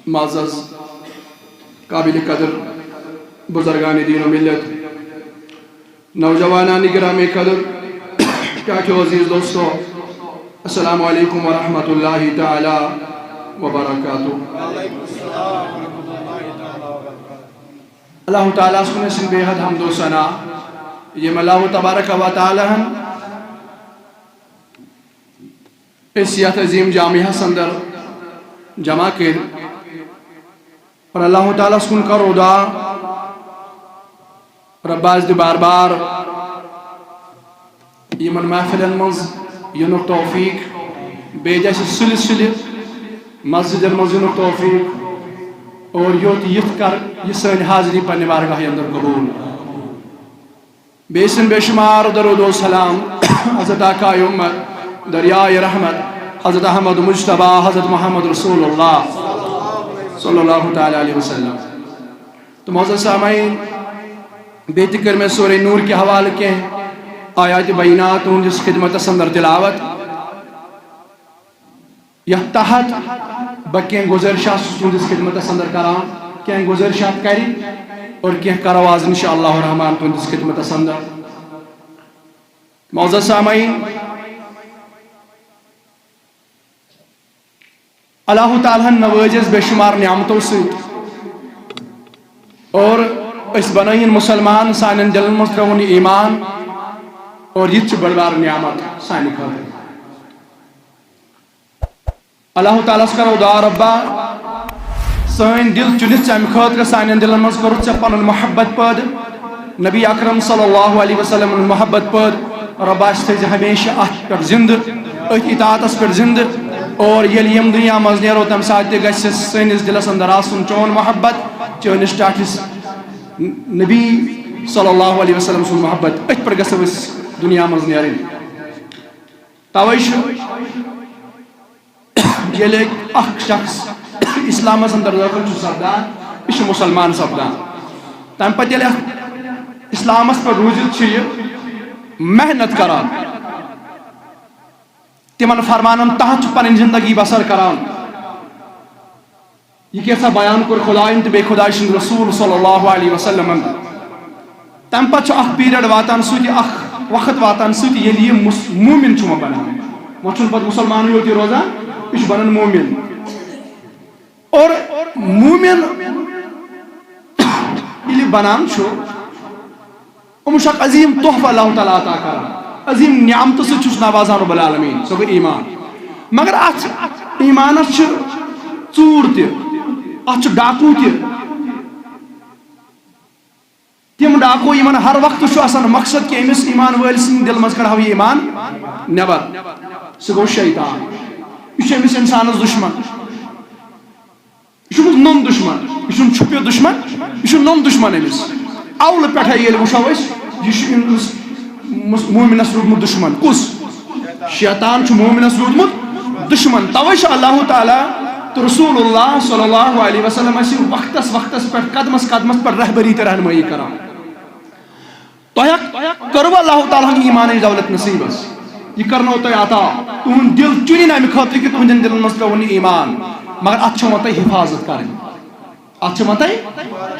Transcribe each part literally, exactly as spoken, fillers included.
معزز، قابل قدر بزرگان دین و ملت، نوجوانان گرامی قدر، ٹاٹھیو عزیز دوستو، السلام علیکم ورحمۃ اللہ تعالی وبرکاتہ۔ اللہ تعالیٰ ہس کُن ٲسِن بے حد حمد و ثنا، ییٚمۍ اللہ تبارک و تعالیٰ ہن أسۍ یتھ عظیم جامعس اندر جمع کٔرۍ۔ اور اللہ تعالیٰ ہس کُن کرو دعا، رب آسہِ دِ بار بار یِمن محفلن منٛز یِنُک توفیق، بیٚیہِ دِ اَسہِ سُلہِ سُلہِ مسجدن منٛز یِنُک توفیق، اور یوٚت یِتھ کر یہِ سٲنۍ حاضری پننہِ بارگاہہِ اندر قبول۔ بیٚیہِ سٕنٛدۍ بے شمار درود و سلام حضرت آقائے امت، دریائے رحمت، حضرت احمد مجتبیٰ، حضرت محمد رسول اللہ صلی اللہ تعالیٰ علیہ وسلم۔ تہٕ معزز سامعین، بیٚیہِ تہِ کٔر مےٚ سورہ نور کہِ حوالہٕ کینٛہہ آیات بینات تُہنٛدِس خدمتس اندر تلاوت۔ یتھ تحت بہٕ کینٛہہ گزٲرشات چھُس تُہنٛدِس خدمتس اندر کران، کینٛہہ گزٲرشات کرِ اور کینٛہہ کرو آز انشاءاللہ الرحمن تُہنٛدِس خدمتس اندر۔ معزز سامعین، اللہ تعالیٰ ہن نوٲزۍ أسۍ بے شمار نعمتو سۭتۍ اور أسۍ بنٲیِن مسلمان، سانٮ۪ن دلن منٛز ترٛٲوُن یہِ ایمان، اور یہِ تہِ چھِ بٔڑ بار نعمت سانہِ خٲطرٕ۔ اللہ تعالیٰ ہس کرو دعا، ربا، سٲنۍ دل چُنِتھ ژےٚ امہِ خٲطرٕ، سانٮ۪ن دلن منٛز کوٚرُتھ ژےٚ پنُن محبت پٲدٕ۔ نبی اکرم صلی اللہ علیہ وسلم ہُنٛد محبت پٲدٕ۔ ربا، اَسہِ تھٲیزِ ہمیشہِ اتھ پٮ۪ٹھ زندٕ، أتھۍ اطاعتس پٮ۪ٹھ زندٕ۔ اور ییٚلہِ ییٚمہِ دُنیا منٛز نیرو، تمہِ ساتہٕ تہِ گژھِ سٲنِس دلس اندر آسُن چون محبت، چٲنِس ٹاٹھِس نبی صلی اللہ علیہ وسلم سُنٛد محبت۔ أتھۍ پٮ۪ٹھ گژھو أسۍ دُنیا منٛز نیرٕنۍ۔ توے چھُ ییٚلہِ اکھ شخص اسلامس اندر دٲخل چھُ سپدان، یہِ چھُ مسلمان سپدان۔ تمہِ پتہٕ ییٚلہِ اتھ اسلامس پٮ۪ٹھ روٗزِتھ چھُ یہِ محنت کران، تِمن فرمانن تحت چھُ پنٕنۍ زندگی بسر کران۔ یہِ کیٛاہ سا بیان کوٚر خدایَن تہٕ بیٚیہِ خدایہِ سُنٛد رسول صلی اللہ علیہ وسلمن۔ تَمہِ پتہٕ چھُ اکھ period واتان سُہ تہِ، اکھ وقت واتان سُہ تہِ، ییٚلہِ یہِ مُس-، مومِن چھُ وۄنۍ بنان۔ وۄنۍ چھُنہٕ پتہٕ مُسلمانٕے یوت یہِ روزان، یہِ چھُ بنان مومِن۔ اور مومِن ییٚلہِ بنان چھُ، یِم چھُ اکھ عظیٖم تحفہٕ اللہ تعالیٰ عطا کران، عظیٖم نعمتہٕ سۭتۍ چھُس نوازان رب العالمین، سۄ گٔے ایمان۔ مگر اتھ ایمانس چھِ ژوٗر تہِ، اتھ چھُ ڈاکوٗ تہِ۔ تِم ڈاکوٗ یِمن ہر وقتہٕ چھُ آسان مقصد کہِ أمِس ایمان وٲلۍ سٕنٛدِ دِلہٕ منٛز کڑہو یہِ ایمان نٮ۪بر۔ سُہ گوٚو شیطان۔ یہِ چھُ أمِس انسانس دُشمن۔ یہِ چھُ نوٚن دُشمن، یہِ چھُنہٕ چھُپِتھ دُشمن، یہِ چھُ نوٚن دُشمن أمِس۔ اولہٕ پٮ۪ٹھے ییٚلہِ وٕچھو أسۍ، یہِ چھُ أمِس مُس-، مومِنس روٗدمُت دُشمن۔ کُس؟ شیطان چھُ مومِنس روٗدمُت دُشمن۔ توے چھُ اللہ تعالیٰ تہٕ رسول اللہ صلی اللہ علیہ وسلم اَسہِ وقتس وقتس پٮ۪ٹھ، قدمس قدمس پٮ۪ٹھ رہبری تہٕ رہنمٲیی کران۔ تۄہہِ کٔروٕ اللہ تعالیٰ ہن ایمانٕچ دولت نصیب حظ؟ یہِ کرنو تۄہہِ عطا۔ تُہُنٛد دِل چُنِن اَمہِ خٲطرٕ کہِ تُہنٛدٮ۪ن دِلن منٛز ترٛٲوُن یہِ ایمان۔ مگر اتھ چھِ وۄنۍ تۄہہِ حفاظت کرٕنۍ۔ اتھ چھِ وۄنۍ تۄہہِ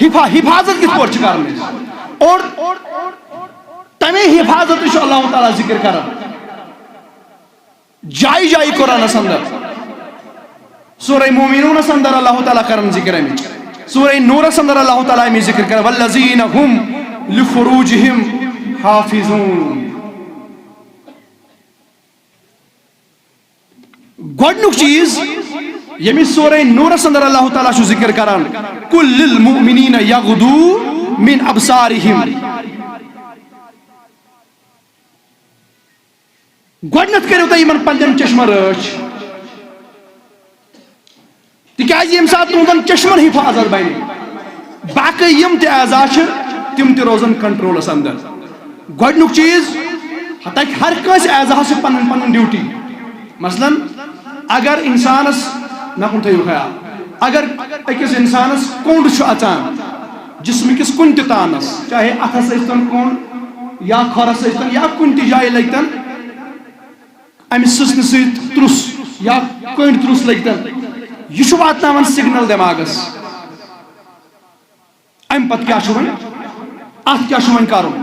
حفا-، حفاظت کِتھ پٲٹھۍ چھِ کرٕنۍ أسۍ؟ اور تمے حفاظتٕچ چھُ اللہ تعالیٰ ذکر کران۔ جایہِ جایہِ قرآنس اندر، سورہ مومنونس اندر اللہ تعالیٰ کران ذکر امِچ، سورہ نورس اندر اللہ تعالیٰ امِچ ذکر کران، "والذین هم لفروجهم حافظون۔" گۄڈنیُک چیز، ییٚمِچ سورہ نورس اندر اللہ تعالیٰ چھُ ذکر کران، "قل للمؤمنین یغضوا من ابصارهم۔" گۄڈنیتھ کٔرِو تُہۍ یِمن پننٮ۪ن چشمن رٲچھ، تِکیازِ ییٚمہِ ساتہٕ تُہنٛدٮ۪ن چشمن حفاظت بنہِ، باقٕے یِم تہِ اعضا چھِ، تِم تہِ روزن کنٹرولس اندر۔ گۄڈنیُک چیٖز، تتہِ ہر کٲنٛسہِ اعضاہس چھِ پنٕنۍ پنٕنۍ ڈیوٹی۔ مثلاً، اگر انسانس، مےٚ کُن تھٲیِو خیال، اگر أکِس انسانس کوٚنٛڈ چھُ اژان جسمہٕ کِس کُنہِ تہِ تانس، چاہے اتھس ٲسۍتن کوٚنٛڈ یا کھۄرس ٲسۍتن یا کُنہِ تہِ جایہِ لٔگۍتن، امہِ سٕژنہِ سۭتۍ ترُس یا کٔنٛڈۍ ترُس لٔگۍتن، یہِ چھُ واتناوان سگنل دٮ۪ماغس۔ امہِ پتہٕ کیٛاہ چھُ وۄنۍ؟ اتھ کیٛاہ چھُ وۄنۍ کرُن؟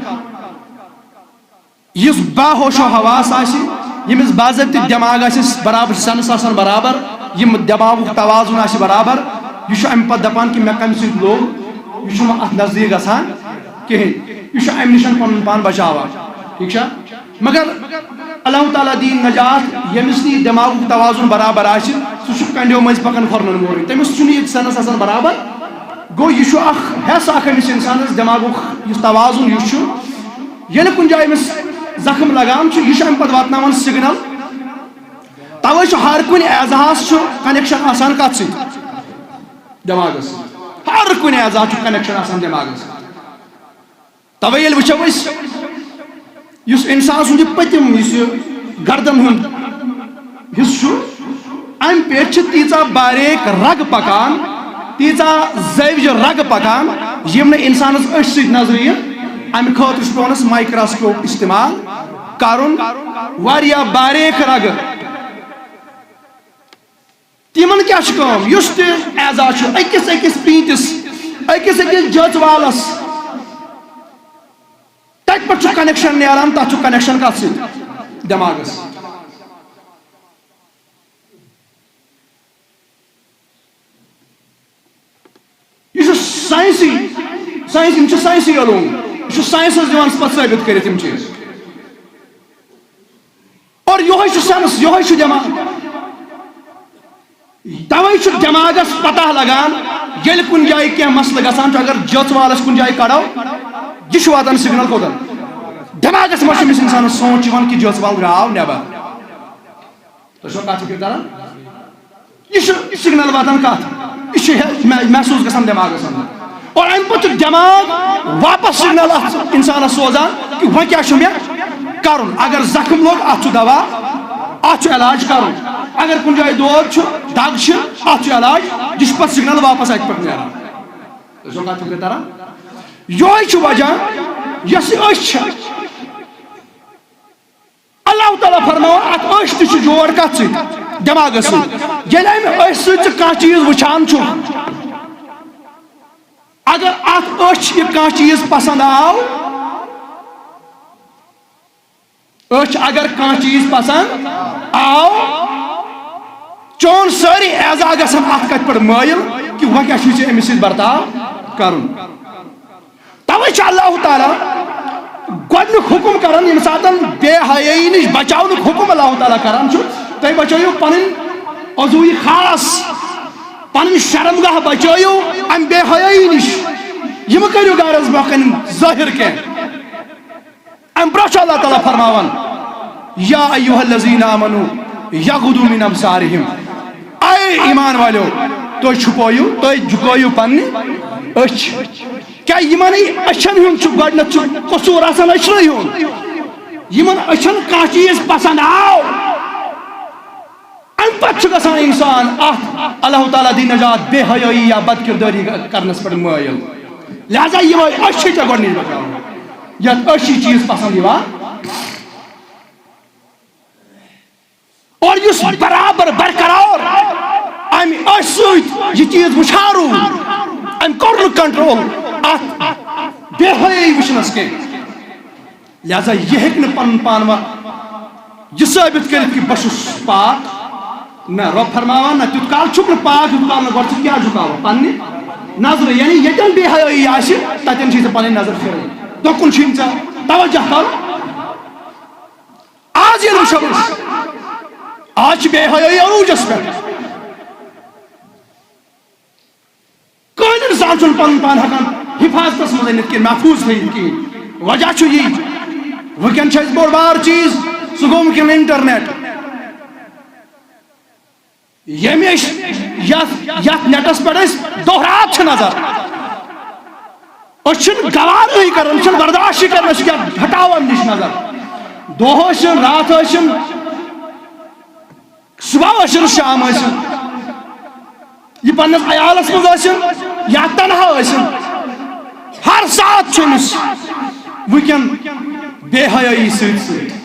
یُس باہوش و حواس آسہِ، ییٚمِس باضٲبطہٕ دٮ۪ماغ آسہِ برابر، سینس آسن برابر، یِم دٮ۪ماغُک توازُن آسہِ برابر، یہِ چھُ امہِ پتہٕ دپان کہِ مےٚ کمہِ سۭتۍ لوٚگ، یہِ چھُنہٕ اتھ نزدیٖک گژھان کِہینۍ۔ یہِ چھُ امہِ نِش پنُن پان بچاوان۔ ٹھیٖک چھا؟ مگر اللہ تعالیٰ دِیہِ نجات، ییٚمِس نہٕ یہِ دٮ۪ماغُک توازُن برابر آسہِ، سُہ چھُ کنڈیو مٔنٛزۍ پکان کھۄرنن مورٕے۔ تٔمِس چھُنہٕ یہِ سینس آسان برابر۔ گوٚو، یہِ چھُ اکھ حصہٕ اکھ أمِس انسانس، دٮ۪ماغُک یُس توازُن یُس چھُ، ییٚلہِ کُنہِ جایہِ أمِس زخم لگان چھُ، یہِ چھُ امہِ پتہٕ واتناوان سگنل۔ توے چھُ ہر کُنہِ اعضاہس چھُ کنیکشن آسان کتھ سۭتۍ؟ دٮ۪ماغس سۭتۍ۔ ہر کُنہِ اعضا چھُ کنیکشن آسان دٮ۪ماغس سۭتۍ۔ توے ییٚلہِ وٕچھو أسۍ، یُس انسان سُنٛد یہِ پٔتِم، یُس یہِ گردن ہُنٛد حصہٕ چھُ، امہِ پٮ۪ٹھ چھِ تیٖژاہ باریک رگہٕ پکان، تیٖژاہ زٲوجہِ رگہٕ پکان، یِم نہٕ انسانس أچھ سۭتۍ نظرِ یِن۔ امہِ خٲطرٕ چھُ پٮ۪وان اسہِ مایکراسکوپ استعمال کرُن، واریاہ باریک رگہٕ۔ تِمن کیٛاہ چھِ کٲم؟ یُس تہِ اعضا چھُ، أکِس أکِس پیٖنتِس، أکِس أکِس جٲژ والس، تتہِ پٮ۪ٹھ چھُ کنیکشن نیران، تتھ چھُ کنیکشن کتھ سۭتۍ؟ دٮ۪ماغس سۭتۍ۔ یہِ چھُ ساینسی، ساینس، یِم چھِ ساینسی علوم، یہِ چھُ ساینسس دِوان پتہٕ ثٲبت کٔرِتھ یِم چیٖز۔ اور یِہوٚے چھُ سینس، یِہوٚے چھُ دٮ۪ماغ۔ توے چھُ دٮ۪ماغس پتہ لگان، ییٚلہِ کُنہِ جایہِ کینٛہہ مسلہٕ گژھان چھُ، اگر جٲژ والس کُنہِ جایہِ کڑو، یہِ چھُ واتان سگنل کوٚتن؟ دٮ۪ماغس منٛز چھُ أمِس انسانس سونٛچ یِوان کہِ جٲژ وال درٛاو نٮ۪بر۔ تۄہہِ چھُوا کتھ فِکر تران؟ یہِ چھُ سگنل واتان کتھ؟ یہِ چھُ ہے-، مح-، محسوس گژھان دٮ۪ماغس اندر۔ اور امہِ پتہٕ چھُ دٮ۪ماغ واپس سگنل اتھ انسانس سوزان کہِ وۄنۍ کیٛاہ چھُ مےٚ کرُن۔ اگر زخم لوٚگ، اتھ چھُ دوا، اتھ چھُ علاج کرُن۔ اگر کُنہِ جایہِ دود چھُ، دگ چھِ، اتھ چھُ علاج۔ یہِ چھُ پتہٕ سگنل واپس اتہِ پٮ۪ٹھ نیران۔ تۄہہِ چھُوا کتھ فِکر تران؟ یِہوٚے چھُ وجہ، یۄس یہِ أچھ چھےٚ، اللہ تعالیٰ فرماوان، اتھ أچھ تہِ چھُ جوڑ کتھ سۭتۍ؟ دٮ۪ماغس سۭتۍ۔ ییٚلہِ امہِ أچھ سۭتۍ ژٕ کانٛہہ چیٖز وٕچھان چھُکھ، اگر اتھ أچھ یہِ کانٛہہ چیٖز پسند آو، أچھ اگر کانٛہہ چیٖز پسند آو، چون سٲری اعضا گژھن اتھ کتھ پٮ۪ٹھ مٲیِل کہِ وۄنۍ کیٛاہ چھُے ژےٚ أمِس سۭتۍ برتاو کرُن۔ توے چھُ اللہ تعالیٰ گۄڈنیُک حکم کران، ییٚمہِ ساتہٕ بے حیٲیی نِش بچاونُک حکم اللہ تعالیٰ کران چھُ، تُہۍ بچٲیِو پنٕنۍ عضوی خاص، پنٕنۍ شرمگاہ بچٲیِو امہِ بے حیٲیی نِش۔ یہِ مہٕ کٔرِو گرس برونٛہہ کنہِ ظٲہِر کینٛہہ۔ امہِ برونٛہہ چھُ اللہ تعالیٰ فرماوان، یا ایھا الذین آمنوا یغضوا من ابصارہم، اے ایمان والیو، تُہۍ چھُپٲیِو، تُہۍ جُکٲیِو پننہِ أچھ۔ کیا یِمن أچھن ہُنٛد چھُ گۄڈٕنیتھ چھُ قصوٗر آسان أچھنٕے ہُنٛد؟ یِمن أچھن کانٛہہ چیٖز پسند آو، امہِ پتہٕ چھُ گژھان انسان اتھ اللہ تعالیٰ دِنۍ نجات بے حیٲیی یا بد کردٲری کرنس پٮ۪ٹھ مٲیِل۔ لہذا یِمے أچھ چھِ ژےٚ گۄڈٕنِچ بچاوٕنۍ، یتھ أچھ چھِ چیٖز پسند یِوان۔ اور یُس برابر برقرار امہِ أچھ سۭتۍ یہِ چیٖز وٕچھان روٗد، أمۍ کوٚر نہٕ کنٹرول اتھ بے حیٲیی وٕچھنس کینٛہہ۔ لہذا یہِ ہیٚکہِ نہٕ پنُن پان وۄنۍ یہِ ثٲبت کٔرِتھ کہِ بہٕ چھُس پاک۔ نہ، رۄب فرماوان، نہ، تیُتھ کال چھُکھ نہٕ پاک، یُتھ کال نہٕ گۄڈٕ ژٕ کیٛاہ جُکاوَکھ؟ پننہِ نظرٕ، یعنی ییٚتٮ۪ن بے حیٲیی آسہِ، تَتٮ۪ن چھُے ژےٚ پنٕنۍ نظر پھِرٕنۍ۔ تۄکُن چھُے نہٕ ژےٚ توجہ کَرُن۔ آز ییٚلہِ وٕچھو أسۍ، آز چھِ بے حیٲیی عروٗجَس پٮ۪ٹھ۔ کٕہٕنۍ اِنسان چھُنہٕ پَنُن پان ہٮ۪کان حِفاظتَس منٛز أنِتھ کِہیٖنۍ، محفوٗظ تھٲیِتھ کِہیٖنۍ۔ وجہ چھُ یی، وٕنکٮ۪ن چھُ اَسہِ بوٚڑ بار چیٖز، سُہ گوٚو وٕنکٮ۪ن اِنٹرنیٹ۔ ییٚمہِ أسۍ یَتھ، یَتھ نیٹَس پٮ۪ٹھ أسۍ دۄہ راتھ چھِ نظر، أسۍ چھِنہٕ گوارٕے کران، أسۍ چھِنہٕ برداشٕے کران، أسۍ چھِ کیٛاہ ہٹاوان نِش نظر۔ دۄہ ٲسِن، راتھ ٲسِن، صبح ٲسِن، شام ٲسِن، یہِ پننِس عیالس منٛز ٲسِن یا تنہا ٲسِن، ہر ساتہٕ چھُ أمِس وٕنکٮ۪ن بے حیٲیی سۭتۍ سۭتۍ۔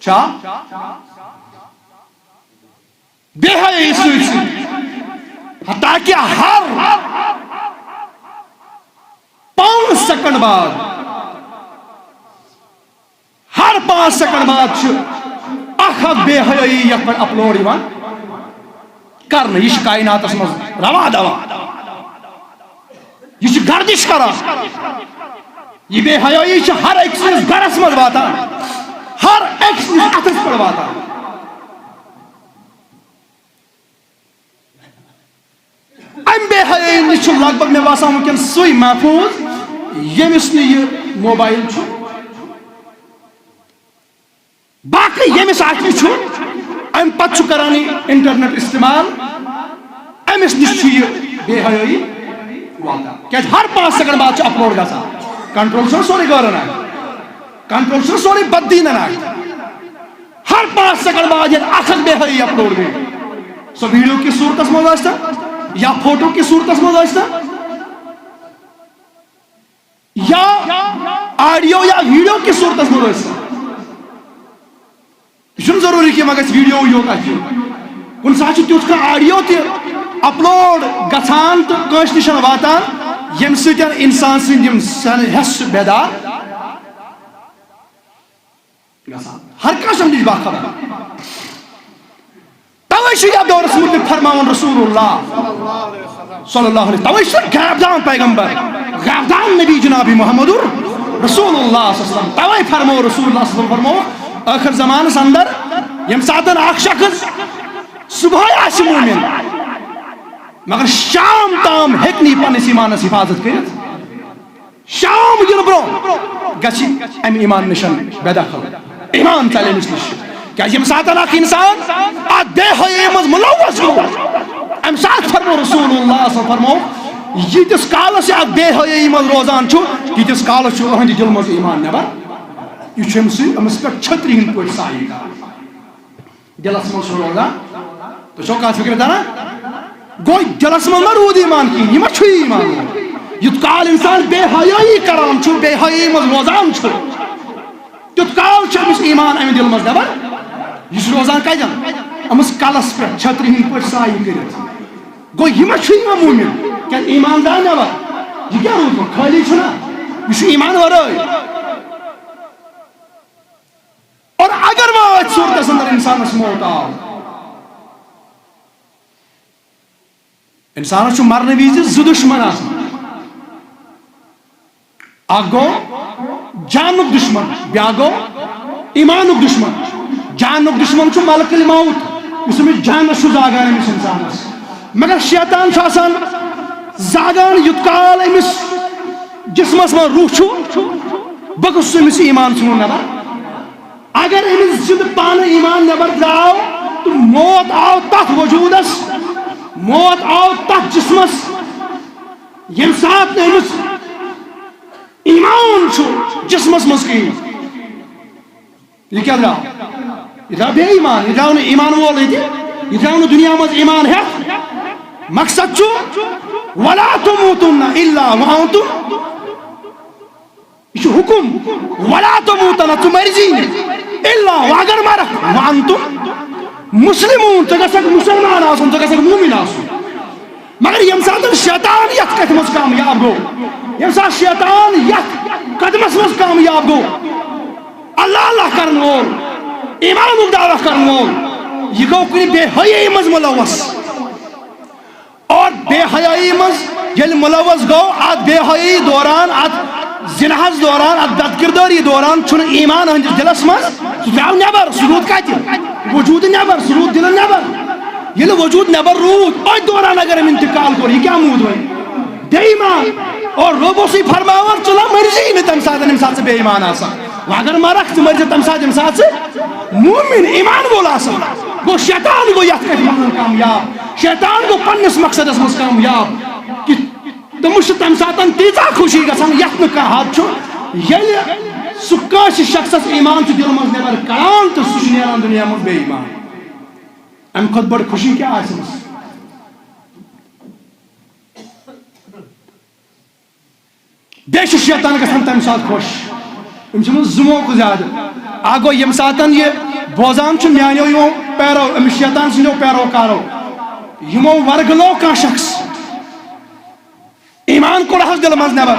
چھا؟ بے حیٲیی سۭتۍ سۭتۍ۔ تاکہ ہر پانٛژھ سیکنڈ بعد، ہر پانٛژھ سیکنڈ بعد چھُ اکھ اکھ بے حیٲیی یتھ پٮ۪ٹھ اپلوڈ یِوان کرنہٕ۔ یہِ چھُ کائناتس منٛز روا دوا، یہِ چھُ گردش کران۔ یہِ بے حیٲیی چھِ ہر أکۍ سٕنٛدِس گرس منٛز واتان، ہر أکۍ سٕنٛدِس اتھس پٮ۪ٹھ واتان۔ امہِ بے حیٲیی نِش چھُ لگ بگ مےٚ باسان وٕنکیٚن سُے محفوٗظ، ییٚمِس نہٕ یہِ موبایل چھُ۔ باقٕے ییٚمِس اَتھِ چھُ، امہِ پتہٕ چھُ کران یہِ انٹرنیٹ استعمال، أمِس نِش چھُ یہِ بے حیٲیی واتان۔ کیازِ ہر پانٛژھ سیکنڈ بعد چھُ اپلوڈ گژھان۔ کنٹرول چھُنہ سورُے غٲرن اَتھِ، کنٹرول چھُنہ سورُے بددیٖنن اَتھِ۔ ہر پانٛژھ سیکنڈ بعد ییٚلہِ اکھ اکھ بے حیٲیی اپلوڈ گٔے، سۄ ویڈیو کِس صوٗرتس منٛز ٲسۍ تن یا فوٹو کِس صوٗرتس منٛز ٲسۍ تن، یا آڈیو یا ویڈیو کِس صوٗرتس منٛز ٲسۍ۔ یہِ چھُنہٕ ضروٗری کہِ وۄنۍ گژھِ ویڈیو یوت اَتھِ یُن۔ کُنہِ ساتہٕ چھُ تیُتھ کانٛہہ آڈیو تہِ اپلوڈ گژھان تہٕ کٲنٛسہِ نِش واتان، ییٚمہِ سۭتۍ اِنسان سٕنٛدۍ یِم سن-، حٮ۪س چھِ بیدار گژھان۔ ہر کانٛہہ چھُ اَمہِ نِش باخبر۔ توے چھُ یتھ دورس متعلق فرماوان رسول اللہ صلی اللہ علیہ وسلم، توے چھُ غیب دان پیغمبر، غیب دان نبی جناب محمد رسول اللہ صلی اللہ علیہ وسلم۔ توے فرمو رسول اللہ صلی اللہ علیہ وسلم، فرمو ٲخر زمانس اندر ییٚمہِ ساتن اکھ شخص صبحٲے آسہِ مومن، مگر شام تام ہیٚکہِ نہٕ یہِ پننِس ایمانس حفاظت کٔرِتھ۔ شام یِنہٕ برونٛہہ گژھِ امہِ ایمان نِش بے دخل، ایمان ژلہِ أمِس نِش۔ کیازِ ییٚمہِ ساتہٕ اکھ انسان اتھ بے حیٲیی منٛز ملوث گوٚو، امہِ ساتہٕ فرمو رسول اللہ صلی اللہ علیہ وسلم، فرمو، ییٖتِس کالس یہِ اتھ بے حیٲیی منٛز روزان چھُ، تیٖتِس کالس چھُ أہنٛدِ دِلہٕ منٛز ایمان نٮ۪بر۔ یہِ چھُ أمۍ سٕے، أمِس پٮ۪ٹھ چھٔترِ ہٕنٛدۍ پٲٹھۍ سایہِ کران۔ دِلس منٛز چھُ روزان۔ تُہۍ چھِو کتھ فِکرِ تران؟ گوٚو دِلس منٛز ما روٗد ایمان کِہیٖنۍ؟ یہِ ما چھُ ایمان؟ یُتھ کال انسان بے حیٲیی کران چھُ، بے حیٲیی منٛز روزان چھُ، تیُتھ کال چھُ أمِس ایمان امہِ دِلہٕ منٛز نٮ۪بر۔ یہِ چھُ روزان کتٮ۪ن؟ أمِس کلس پٮ۪ٹھ چھٔترِ ہٕنٛدۍ پٲٹھۍ سایہِ کٔرِتھ۔ گوٚو یہِ ما چھُ یِوان مومن؟ کیٛازِ ایمان درٛاو نٮ۪بر؟ یہِ کیٛاہ روٗدمُت؟ خٲلی چھُنہ؟ یہِ چھُ ایمان ورٲے۔ اور اگر وۄنۍ أتھۍ صوٗرتس اندر انسانس موت آو، انسانس چھُ مرنہٕ وِزِ زٕ دُشمن آسان، اکھ گوٚو جانُک دُشمن، بیٛاکھ گوٚو ایمانُک دُشمن۔ جانُک دُشمن چھُ ملک الموت، یُس أمِس جانس چھُ زاگان أمِس انسانس۔ مگر شیطان چھُ آسان زاگان یُتھ کال أمِس جسمس منٛز روح چھُ، بہٕ گوٚژھُس أمِس ایمان ژھٕنُن نٮ۪بر۔ اگر أمِس زِندٕ پانہٕ ایمان نٮ۪بر درٛاو تہٕ موت آو تتھ وجوٗدس، موت آو تتھ جسمس، ییٚمہِ ساتہٕ نہٕ أمِس ایمان چھُ جسمس منٛز کِہیٖنۍ۔ یہِ کیٛاہ درٛاو؟ یہِ درٛاو بے ایمان، یہِ درٛاو نہٕ ایمان وول ییٚتہِ، یہِ درٛاو نہٕ دُنیا منٛز ایمان ہٮ۪تھ۔ مقصد چھُ، "ولا تموتن الا وانتم"، یہِ چھُ حُکُم، "ولا تموتن"، ژٕ مٔرۍ زی نہٕ، "الا"، وۄنۍ اگر مرکھ، "وانتم مسلمون"، ژٕ گژھکھ مُسلمان آسُن، ژٕ گژھکھ مومن آسُن۔ مگر ییٚمہِ ساتہٕ شیطان یتھ کتھِ منٛز کامیاب گوٚو، ییٚمہِ ساتہٕ شیطان یتھ قدمس منٛز کامیاب گوٚو، اللہ اللہ کرن وول، ایمانُک دعویٰ کرن وول، یہِ گوٚو کُنہِ بے حیٲیی منٛز ملوث۔ اور بے حیٲیی منٛز ییٚلہِ ملوث گوٚو، اتھ بے حیٲیی دوران، اتھ زِناہس دوران، اتھ بدکردٲری دوران چھُنہٕ ایمان أہنٛدِس دِلس منٛز، سُہ درٛاو نٮ۪بر، سُہ روٗد کتہِ؟ وجوٗدٕ نٮ۪بر، سُہ روٗد دِلہٕ نٮ۪بر۔ ییٚلہِ وجوٗد نٮ۪بر روٗد، أتھۍ دوران اگر أمۍ انتقال کوٚر، یہِ کیٛاہ موٗد وۄنۍ؟ بے ایمان۔ اور رۄب اوسُے فرماوان، "ژٕ لا مٔرزی نہٕ تَمہِ ساتہٕ، ییٚمہِ ساتہٕ ژٕ بے ایمان آسکھ۔ وۄنۍ اگر مرکھ، ژٕ مٔرزِ تَمہِ ساتہٕ، ییٚمہِ ساتہٕ ژٕ مومن، ایمان وول آسکھ۔" گوٚو، شیطان گوٚو یتھ کتھِ منٛز کامیاب، شیطان گوٚو پننِس مقصدس منٛز کامیاب۔ کہ تٔمِس چھِ تَمہِ ساتہٕ تیٖژاہ خوشی گژھان، یَتھ نہٕ کانٛہہ حد چھُ۔ ییٚلہِ سُہ کٲنٛسہِ شخصس ایمان چھُ دِلہٕ منٛز نٮ۪بر کڑان تہٕ سُہ چھُ نیران دُنیا منٛز بے ایمان۔ اَمہِ کھۄتہٕ بٔڑ خوشی کیٛاہ آسہِ أمِس؟ بیٚیہِ چھُ شیطان گژھان تَمہِ ساتہٕ خۄش۔ أمِس چھِ یِمن زٕ موقعہٕ زیادٕ۔ اکھ گوٚو، ییٚمہِ ساتہٕ یہِ بوزان چھُ میٛانیو یِمو پیرو، أمِس شیطان سٕنٛدیو پیروکارو، یِمو ورگلو کانٛہہ شخص، ایمان کوٚڑ حظ دِلہٕ منٛز نٮ۪بر۔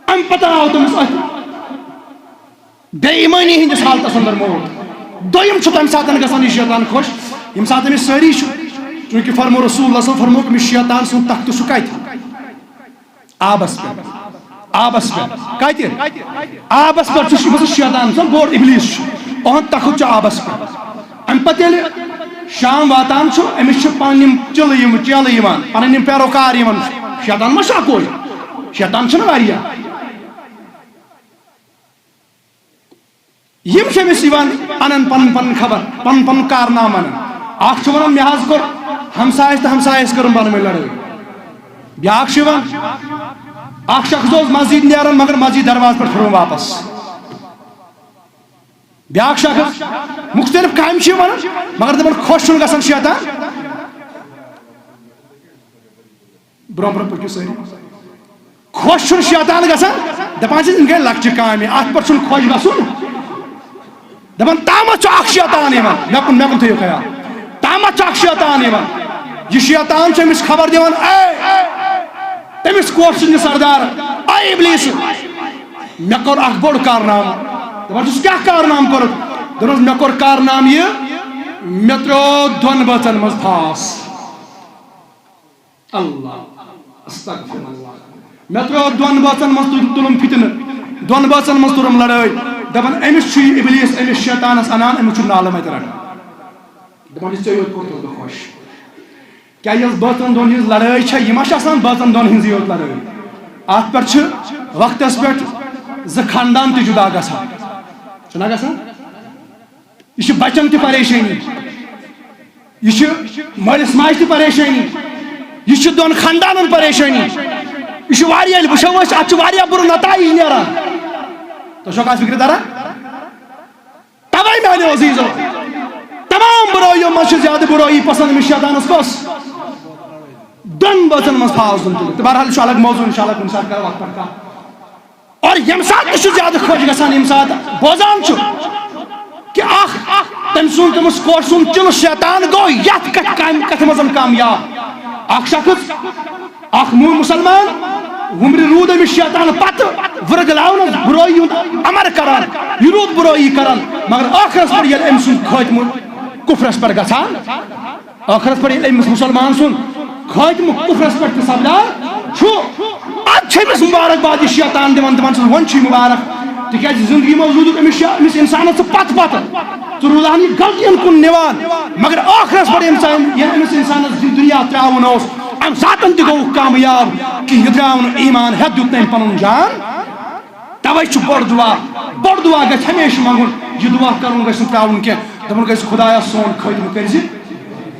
اَمہِ پتہٕ آو تٔمِس أتھۍ بے ایمٲنی ہٕنٛدِس حالتس اندر موت۔ دوٚیِم چھُ تَمہِ ساتہٕ گژھان یہِ شیطان خۄش، ییٚمہِ ساتہٕ أمِس سٲری چھُ، چوٗنٛکہِ فرموو رسول اللہ صلی اللہ علیہ وسلم، فرمووُکھ، أمِس شیطان سُنٛد تختہٕ چھُ کَتہِ؟ آبس پٮ۪ٹھ۔ آبس پٮ۪ٹھ۔ کتہِ؟ آبس پٮ۪ٹھ چھُ، یُس شیطان چھُ، بوٚڑ ابلیس چھُ۔ اُہُنٛد تخت چھُ آبس پٮ۪ٹھ۔ امہِ پتہٕ ییٚلہِ شام واتان چھُ، أمِس چھِ پنٕنۍ یِم چِلہٕ، یِم چیلہٕ یِوان، پنٕنۍ یِم پیروکار یِوان۔ شیطان ما چھُ اکوے؟ شیطان چھِنہٕ واریاہ۔ یِم چھِ أمِس یِوان، اَنان پَنُن پَنُن خبر، پَنُن پَنُن کارنامہٕ اَنان۔ اَکھ چھُ وَنان، مےٚ حظ کوٚر ہمسایَس تہٕ ہمسایَس کٔرٕم پانہٕ ؤنۍ لڑٲے۔ بیٛاکھ چھُ یِوان، اَکھ شخص اوس مسجد نیران، مگر مسجد دروازٕ پٮ۪ٹھ پھیوٚرُن واپس۔ بیٛاکھ شخص، مُختٔلِف کامہِ چھِ یِوان، مگر دَپان، خۄش چھُنہٕ گژھان شیطان۔ برونٛہہ برونٛہہ پٔکِو سٲری۔ خۄش چھُنہٕ شیطان گژھان، دَپان چھِ، یِم گٔے لۄکچہِ کامہِ، اَتھ پٮ۪ٹھ چھُنہٕ خۄش گژھُن۔ دَپان، تامَتھ چھُ اَکھ شیطان یِوان، مےٚ کُن، مےٚ کُن تھٲیِو خیال۔ تامَتھ چھُ اَکھ شیطان یِوان۔ یہِ شیطان چھُ أمِس خبر دِوان، اے، تٔمِس کوٹھ سٕنٛدِ سردار، اے ابلیس، مےٚ کوٚر اَکھ بوٚڑ کارنامہٕ۔ دَپان چھُس، کیٛاہ کارنامہٕ کوٚرُتھ؟ دوٚپنَس، مےٚ کوٚر کارنامہٕ یہِ، مےٚ ترٛوو دۄن بٲژَن منٛز پھاس۔ اللہ، استغفر اللہ۔ مےٚ ترٛوو دۄن بٲژن منٛز تُل-، تُلُم فتنہٕ، دۄن بٲژن منٛز تُلُم لڑٲے۔ دپان، أمِس چھُ یہِ ابلیس، أمِس شیطانس انان، أمِس چھُ نالہٕ متہِ رٹان۔ دپان چھِ، ژےٚ یوت کوٚرتھس بہٕ خۄش۔ کیٛاہ یۄس بٲژن دۄن ہٕنٛز لڑٲے چھےٚ، یہِ ما چھِ آسان بٲژن دۄن ہٕنٛزٕے یوت لڑٲے؟ اتھ پٮ۪ٹھ چھِ وقتس پٮ۪ٹھ زٕ خاندان تہِ جدا گژھان۔ چھُنہ گژھان؟ یہِ چھِ بچن تہِ پریشٲنی، یہِ چھِ مٲلِس ماجہِ تہِ پریشٲنی، یہِ چھِ دۄن خاندانن پریشٲنی، یہِ چھُ واریاہ، ییٚلہِ وٕچھو أسۍ، اتھ چھُ واریاہ بُرٕ نتائج نیران۔ تُہۍ چھِوا کتھ فِکرِ تران؟ توے میانیو عزیزو، تمام بُرٲییو منٛز چھِ زیادٕ بُرٲیی پسند أمِس شیطانس کۄس؟ دۄن بٲژن منٛز پھاس دیُن تُلِتھ۔ تہٕ بہرحال، یہِ چھُ الگ موضوع، انشاءاللہ کُنہِ ساتہٕ کرو اتھ پٮ۪ٹھ کتھ۔ اور ییٚمہِ ساتہٕ تہِ چھُ زیادٕ خۄش گژھان، ییٚمہِ ساتہٕ بوزان چھُ کہِ اکھ، اکھ تٔمۍ سُنٛد، تٔمِس کورِ سُنٛد چِلہٕ شیطان گوٚو یتھ کتھ، کامہِ، کتھِ منٛز کامیاب۔ اکھ شخص، اکھ موٗ-، مسلمان، وُمرِ روٗد أمِس شیطان پتہٕ ؤرگلاونس برٲیی ہُنٛد امر کران، یہِ روٗد برٲیی کران، مگر ٲخرس پٮ۪ٹھ ییٚلہِ أمۍ سُنٛد خٲتمہٕ کفرس پٮ۪ٹھ گژھان، ٲخرس پٮ۪ٹھ ییٚلہِ أمِس مسلمان سُنٛد خٲتمہٕ کفرس پٮ۪ٹھ تہِ سپدان چھُ، ادٕ چھِ أمِس مبارک باد یہِ شیطان دِوان، دپان چھُس، وۄنۍ چھُے مبارک، تِکیازِ زندگی منٛز روٗدُکھ أمِس شے-، أمِس انسانس ژٕ پتہٕ پتہٕ، ژٕ روٗدہن یہِ غلطین کُن نِوان، مگر ٲخرس پٮ۪ٹھ ییٚمہِ ساتہٕ، ییٚلہِ أمِس انسانس یہِ دُنیا ترٛاوُن اوس، امہِ ساتن تہِ گوٚوُکھ کامیاب کہِ یہِ درٛاو نہٕ ایمان ہٮ۪تھ، دیُت نہٕ أمۍ پنُن جان۔ توے چھُ بوٚڑ دُعا، بوٚڑ دُعا گژھِ ہمیشہِ منٛگُن، یہِ دُعا کرُن گژھِ نہٕ ترٛاوُن کینٛہہ، دپُن گژھِ، خدایا، سون خٲتمہٕ کٔرزِ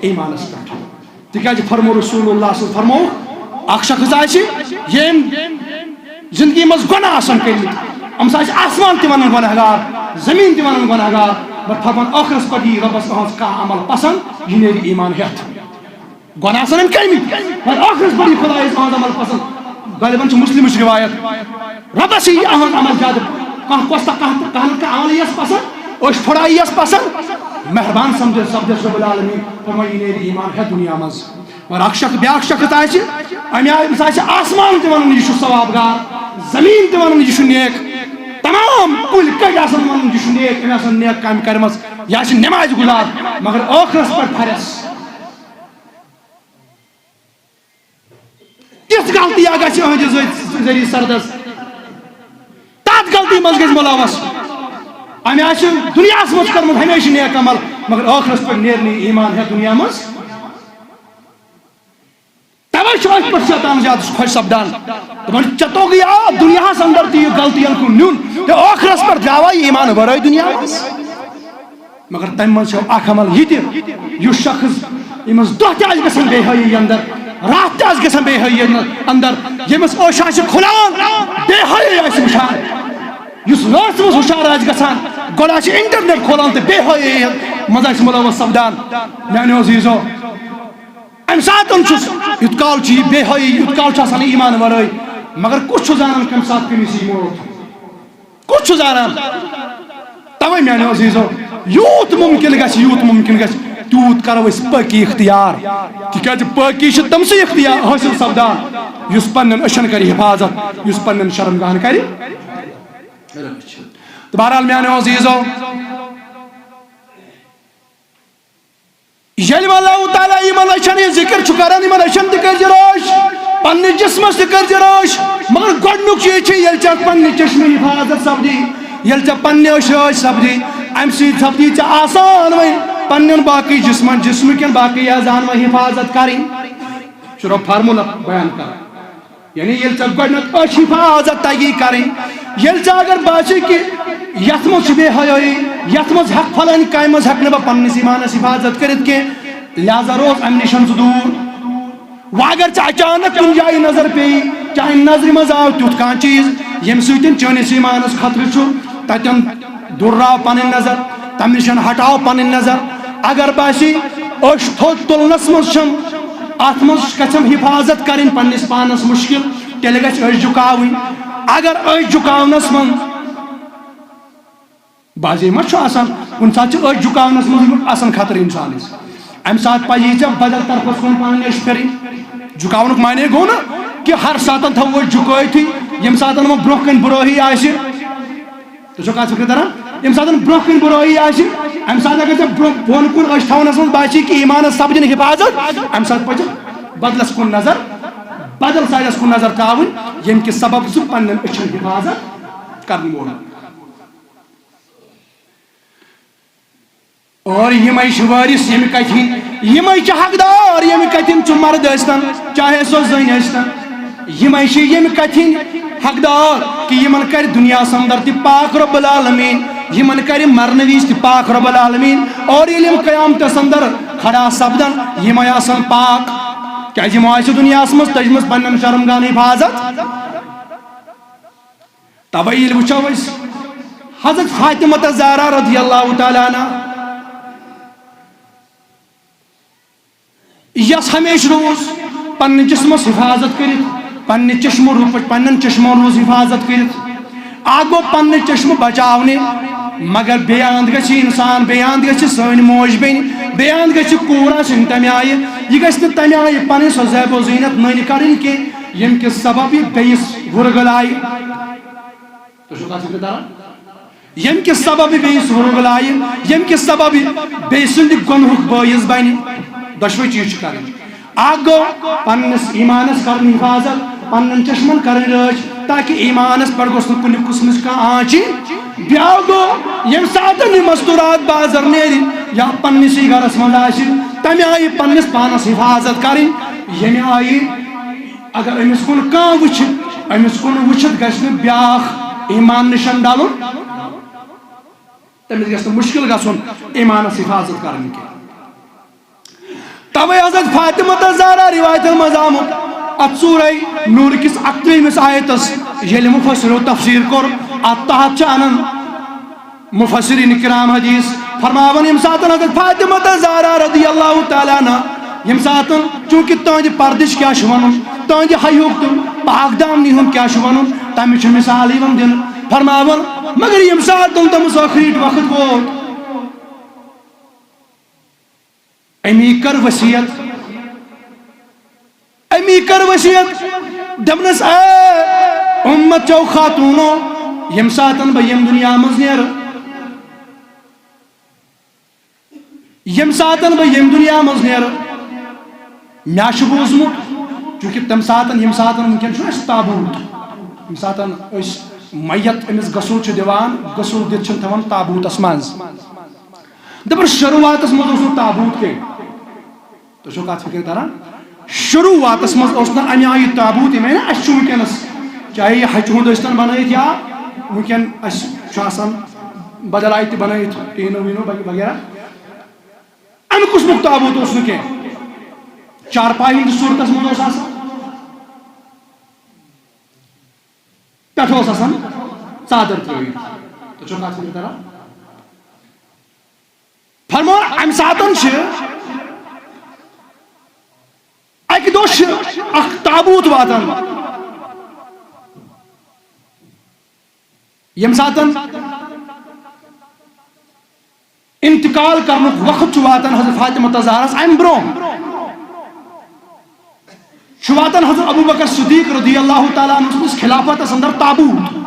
ایمانس پٮ۪ٹھ۔ تِکیازِ فرمو رسول اللہ صلی اللہ علیہ وسلم، فرمو، اکھ شخص آسہِ، ییٚمۍ زندگی منٛز گۄناہ آسن کٔرمٕتۍ، أمِس آسہِ آسمان تہِ ونان گۄناہ گار، زمین تہِ ونان گۄناہ گار، مگر فرمان، ٲخرس پتہٕ یی رۄبس أہنٛز کانٛہہ عمل پسند، یہِ نیرِ ایمان ہٮ۪تھ۔ گۄناہ آسن أمۍ کٔرمٕتۍ، مگر ٲخرس پتہٕ یی خدایس أہنٛز عمل پسند۔ غالباً چھِ مسلمٕچ روایت، رۄبس یی أہنٛز عمل زیادٕ۔ کانٛہہ کۄس تہٕ کانٛہہ تہٕ کانٛہہ نتہٕ کانٛہہ عمل ییس پسند، أچھ پھڑا ییس پسند، مہربان سمجھس، سپدس رب العالمین، فرمایہِ، یہِ نیرِ ایمان ہٮ۪تھ دُنیا منٛز۔ مگر اکھ شخص، بیٛاکھ شخص آسہِ، أمۍ آ-، أمِس آسہِ آسمان تہِ ونان، یہِ چھُ ثواب گار، زمین تہِ ونان، یہِ چھُ نیک، تمام کُلۍ کٔٹۍ آسان ونان، یہِ چھُ نیک، أمۍ آسان نیک کامہِ کرِمژ، یہِ آسہِ نمازِ گُزار، مگر ٲخرس پٮ۪ٹھ پھرٮ۪س۔ تِژھ غلطی اکھ گژھِ أہنٛدِس ذٔ-، ذٔریعہٕ سردس۔ تتھ غلطی منٛز گژھِ مُلوث۔ أمۍ آسہِ دُنیاہس منٛز کٔرمٕژ ہمیشہِ نیک عمل، مگر ٲخرس پٮ۪ٹھ نیرِ نہٕ یہِ ایمان ہٮ۪تھ دُنیا منٛز۔ توے چھُ أتھۍ پٮ۪ٹھ شیطان زیادٕ خۄش سپدان۔ دپان، ژےٚ توٚگُے آ دُنیاہس اندر تہِ یہِ غلطین کُن نیُن، تہٕ ٲخرس پٮ۪ٹھ درٛاوا یہِ ایمان ورٲے دُنیا منٛز۔ مگر تمہِ منٛز چھُ اکھ عمل یہِ تہِ، یُس شخص، ییٚمِس دۄہ تہِ آسہِ گژھان بے حٲیی اندر، راتھ تہِ آسہِ گژھان بے حٲیی اندر، ییٚمِس أچھ آسہِ کھُلان، بے حٲیی آسہِ وٕچھان، یُس رٲژ منٛز ہُشار آسہِ گژھان، گۄڈٕ آسہِ انٹرنیٹ کھولان تہٕ بے حٲیی منٛز آسہِ مُلوث سپدان۔ میانیو عزیزو، امہِ ساتہٕ چھُس، یُتھ کال چھُ یہِ بے حٲیی، یُتھ کال چھُ آسان یہِ ایمان ورٲے، مگر کُس چھُ زانان کمہِ ساتہٕ کٔمِس یی موت؟ کُس چھُ زانان؟ توے میانیو عزیزو، یوٗت مُمکِن گژھِ، یوٗت مُمکِن گژھِ، تیوٗت کرو أسۍ پٲکی اختیار، تِکیازِ پٲکی چھِ تٔمسٕے اختیار حٲصِل سپدان، یُس پننٮ۪ن أچھن کرِ حفاظت، یُس پننٮ۪ن شرمگاہن کرِ۔ تہٕ بہرحال میانیو عزیزو، ییٚلہِ وۄنۍ اللہ تعالیٰ یِمن أچھن یہِ ذِکِر چھُ کران، یِمن أچھن تہِ کٔرۍ زِ رٲچھ، پننِس جسمس تہِ کٔرۍ زِ رٲچھ، مگر گۄڈٕنیُک چیٖز چھُ، ییٚلہِ ژےٚ پننہِ چشمہٕ حفاظت سپدی، ییٚلہِ ژےٚ پننہِ أچھ رٲچھ سپدی، امہِ سۭتۍ سپدی ژےٚ آسان وۄنۍ پننٮ۪ن باقٕے جسمن، جسمہٕ کٮ۪ن باقٕے اعضاہن وۄنۍ حفاظت کرٕنۍ۔ چھُ رۄب فارمولا بیان کران۔ یعنی ییٚلہِ ژےٚ گۄڈٕنٮ۪تھ أچھ حفاظت تگی کرٕنۍ، ییٚلہِ ژےٚ اگر باسہِ کہِ یتھ منٛز چھِ بے حیٲیی، یتھ منٛز ہٮ۪کہٕ فلٲنۍ کامہِ منٛز ہٮ۪کہٕ نہٕ بہٕ پننِس ایمانس حفاظت کٔرِتھ کینٛہہ، لہذا روز امہِ نِش ژٕ دوٗر۔ وۄنۍ اگر ژےٚ اچانک کُنہِ جایہِ نظر پیٚیہِ، چانہِ نظرِ منٛز آو تیُتھ کانٛہہ چیٖز، ییٚمہِ سۭتۍ چٲنِس ایمانس خطرٕ چھُ، تتٮ۪ن دُرراو پنٕنۍ نظر، تمہِ نِش ہٹاو پنٕنۍ نظر۔ اگر باسہِ أچھ تھوٚد تُلنس منٛز چھم، اتھ منٛز گژھم حفاظت کرٕنۍ پننِس پانس مُشکل، تیٚلہِ گژھِ أچھ جُکاوٕنۍ۔ اگر أچھ جُکاونس منٛز بازے ما چھُ آسان، کُنہِ ساتہٕ چھِ أچھ جُکاونس منٛز آسان خطرٕ انسانس، امہِ ساتہٕ پزی ژےٚ بدل طرفس کُن پنٕنۍ أچھ پھرٕنۍ۔ جُکاونُک معنی گوٚو نہٕ کہِ ہر ساتہٕ تھاوو أچھ جُکٲیتھٕے، ییٚمہِ ساتہٕ وۄنۍ برونٛہہ کنہِ برٲہی آسہِ۔ تُہۍ چھِو کتھ فِکرِ تران؟ ییٚمہِ ساتہٕ برونٛہہ کُن برٲہی آسہِ، اَمہِ ساتہٕ اگر ژےٚ برونٛہہ بۄن کُن أچھ تھاونس منٛز باسہِ کہِ ایٖمانس سپدِ نہٕ حِفاظت، اَمہِ ساتہٕ پزِ بدلس کُن نظر، بدل سایڈس کُن نظر تھاوٕنۍ، ییٚمہِ کہِ سبب سُہ پننٮ۪ن أچھن حِفاظت کرن وول۔ اور یِمے چھِ وٲرِث ییٚمہِ کتھِ ہٕنٛدۍ، یِمے چھِ حقدار ییٚمہِ کتھِ ہٕنٛدۍ، سُہ مرد ٲسۍتن چاہے سۄ زٔنۍ ٲسۍتن، یِمے چھِ ییٚمہِ کتھِ ہٕنٛدۍ حقدار کہِ یِمن کرِ دُنیاہس اندر تہِ پاک رب العالمین، یِمن کرِ مرنہٕ وِزِ تہِ پاک رب العالمین، اور ییٚلہِ یِم قیامتس اندر کھڑا سپدن، یِمے آسن پاک، کیازِ یِمو آسہِ دُنیاہس منٛز تٔجمٕژ پننٮ۪ن شرمگاہن حفاظت۔ توے ییٚلہِ وٕچھو أسۍ حضرت فاطمہ زہرا رضی اللہ تعالیٰ عنہا، یۄس ہمیشہِ روٗز پننہِ جسمس حفاظت کٔرِتھ، پننہِ چشمہٕ روٗ پٲٹھۍ پننٮ۪ن چشمن روٗز حفاظت کٔرِتھ، اکھ گوٚو پننہِ چشمہٕ بچاونہِ، مگر بیٚیہِ اند گژھِ انسان، بیٚیہِ اند گژھِ سٲنۍ موج بیٚنہِ، بیٚیہِ اند گژھِ کوٗر آسٕنۍ تمہِ آیہِ، یہِ گژھِ نہٕ تمہِ آیہِ پنٕنۍ سۄ زیب و زیٖنت نٔنۍ کرٕنۍ کینٛہہ، ییٚمہِ کہِ سبب یہِ بیٚیِس وُرگلایہِ۔ تُہۍ چھِو کتھ فِکرِ تران؟ ییٚمہِ کہِ سببہٕ بیٚیِس وُرُگ لایہِ، ییٚمہِ کہِ سببہٕ بیٚیہِ سٕنٛدِ گۄنہُک بٲعث بنہِ، دۄشوے چیٖز چھِ کرٕنۍ۔ اکھ گوٚو پننِس ایٖمانس کرٕنۍ حفاظت، پننٮ۪ن چشمن کرٕنۍ رٲچھ، تاکہِ ایٖمانس پٮ۪ٹھ گوٚژھ نہٕ کُنہِ قٕسمٕچ کانٛہہ آنچہِ۔ بیٛاکھ گوٚو ییٚمہِ ساتہٕ یہِ مستوٗرات بازر نیرِ یا پننِسٕے گرس منٛز آسہِ، تمہِ آیہِ پننِس پانس حفاظت کرٕنۍ، ییٚمہِ آیہِ اگر أمِس کُن کانٛہہ وٕچھِ، أمِس کُن وٕچھِتھ گژھِ نہٕ بیٛاکھ ایٖمان نِشن ڈلُن، تٔمِس گژھِ نہٕ مُشکِل گژھُن ایٖمانس حفاظت کرٕنۍ کینٛہہ۔ توے حضرت فاطمہ تہٕ زہرا روایتن منٛز آمُت، اتھ سورہ نور کِس اکترٛہمِس آیتس ییٚلہِ مُفسِرو تفسیٖر کوٚر، اتھ تحت چھِ انان مفسرین کرام حدیث فرماوان، ییٚمہِ ساتہٕ حضرت فاطمہ تہٕ زہرا رضی اللہ تعالیٰ عنہ، ییٚمہِ ساتہٕ چونکہ تہنٛدِ پردٕچ کیٛاہ چھُ ونُن، تہنٛدِ حیُک تہٕ پاک دامنی ہُنٛد کیٛاہ چھُ ونُن، تمِچ چھِ مثال یِوان دِنہٕ۔ فرماوان، مگر ییٚمہِ ساتہٕ تٔمِس ٲخری وقت ووت، امی کٔر وصیت، امی کٔر وصیت، دوٚپنس، اے اُمت چو خاتوٗنو، ییٚمہِ ساتن بہٕ ییٚمہِ دُنیا منٛز نیرٕ، ییٚمہِ ساتن بہٕ ییٚمہِ دُنیا منٛز نیرٕ، مےٚ چھُ بوٗزمُت، چونکہ تمہِ ساتن، ییٚمہِ ساتن وٕنکیٚن چھُ اَسہِ تابوٗت، ییٚمہِ ساتن أسۍ میت أمِس غسل چھِ دِوان، غسل دِتھ چھِن تھاوان تابوٗتس منٛز۔ دَپان شروٗعاتَس منٛز اوس نہٕ تابوٗت کینٛہہ۔ تُہۍ چھِو کَتھ فِکرِ تَران؟ شروٗعاتَس منٛز اوس نہٕ اَمہِ آیہِ تابوٗت، ییٚمہِ آیہِ نہٕ اَسہِ چھُ وٕنکیٚنَس، چاہے یہِ ہَچہِ ہُنٛد ٲسۍ تَن بَنٲیِتھ یا وٕنکیٚن اَسہِ چھُ آسان بدل آیہِ تہِ بَنٲیِتھ، ٹیٖنو ویٖنو وغیرہ۔ اَمہِ قٕسمُک تابوٗت اوس نہٕ کینٛہہ۔ چارپاے ہِنٛدِس صوٗرتَس منٛز اوس آسان۔ پٮ۪ٹھٕ اوس آسان ژادر ترٲوِتھ۔ تُہۍ چھِو کَتھ فِکرِ تَران؟ فرماوان، اَمہِ ساتَن چھِ، اَکہِ دۄہ چھِ اَکھ تابوٗت واتان۔ ییٚمہِ ساتَن انتقال کرنُک وقت چھُ واتان حضرت فاطمہ زہراہس امہِ برونٛہہ۔ چھُ واتان حضرت ابو بکر صدیق رضی اللہ تعالیٰ عنہ سٕنٛدِس خلافتس اندر تابوت۔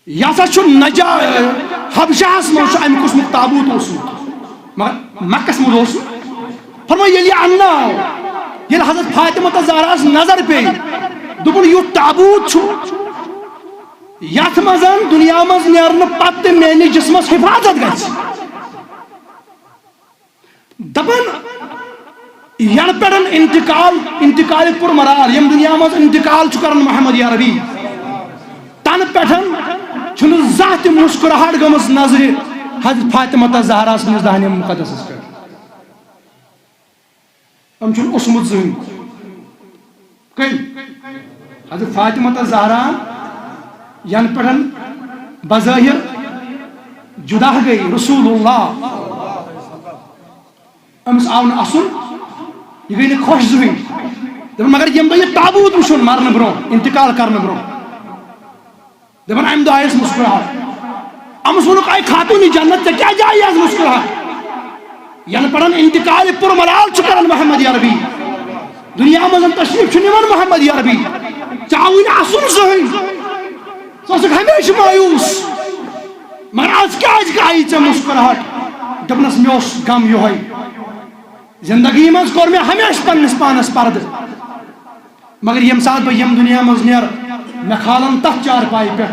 یہِ ہسا چھُ نجا-، حبشہس منٛز چھُ امہِ قٕسمُک تابوت اوسمُت، مگر مکس منٛز اوس نہٕ۔ فرمٲے، ییٚلہِ یہِ اننہٕ آو، ییٚلہِ حضرت فاطمہ زہراہس نظر پیٚیہِ، دوٚپُن، یُتھ تابوت چھُ، یتھ منٛز دُنیا منٛز نیرنہٕ پتہٕ تہِ میٲنِس جسمس حفاظت گژھِ۔ دپان، ینہٕ پٮ۪ٹھ انتقال، انتقال پر مرحال، یم دنیا منٛز انتقال چھُ کران محمد عربی، تنہٕ پٮ۪ٹھ چھُنہٕ زانٛہہ تہِ مسکراہٹ گٔمٕژ نظرِ حضرت فاطمہ زہرا سٕنٛدِس دہنِ مقدسس پٮ۪ٹھ۔ أمۍ چھُنہٕ اوسمُت زٕہٕنۍ۔ کٔمۍ؟ حضرت فاطمہ زہرا، ینہٕ پٮ۪ٹھ بظٲہر جدا گٔے رسول اللہ، أمِس آو نہٕ اَسُن، یہِ گٔے نہٕ خۄش زٕہٕنۍ۔ دَپان، مگر ییٚمہِ دۄہ یہِ تابوٗت وٕچھُن مرنہٕ برونٛہہ، انتقال کرنہٕ برونٛہہ، دَپان، اَمہِ دۄہ آیَس مُسکراہٹ۔ أمِس ووٚنُکھ، اے خاتوٗنِ جنت، ژےٚ کیٛازِ آیی آز مُسکراہٹ؟ ینہٕ پٮ۪ٹھ انتقال پر ملال چھُ کران محمد عربی، دُنیا منٛز تشریٖف چھُ نِوان محمد عربی، ژےٚ آوُے نہٕ اَسُن زٕہٕنۍ۔ ژٕ اوسُکھ ہمیشہِ مایوٗس، مگر آز کیٛازِ آیی ژےٚ مُسکراہٹ؟ دوٚپنَس، مےٚ اوس غم یِہوٚے، زندگی منٛز کوٚر مےٚ ہمیشہِ پننِس پانس پردٕ، مگر ییٚمہِ ساتہٕ بہٕ ییٚمہِ دُنیا منٛز نیرٕ، مےٚ کھالن تتھ چارپایہِ پٮ۪ٹھ،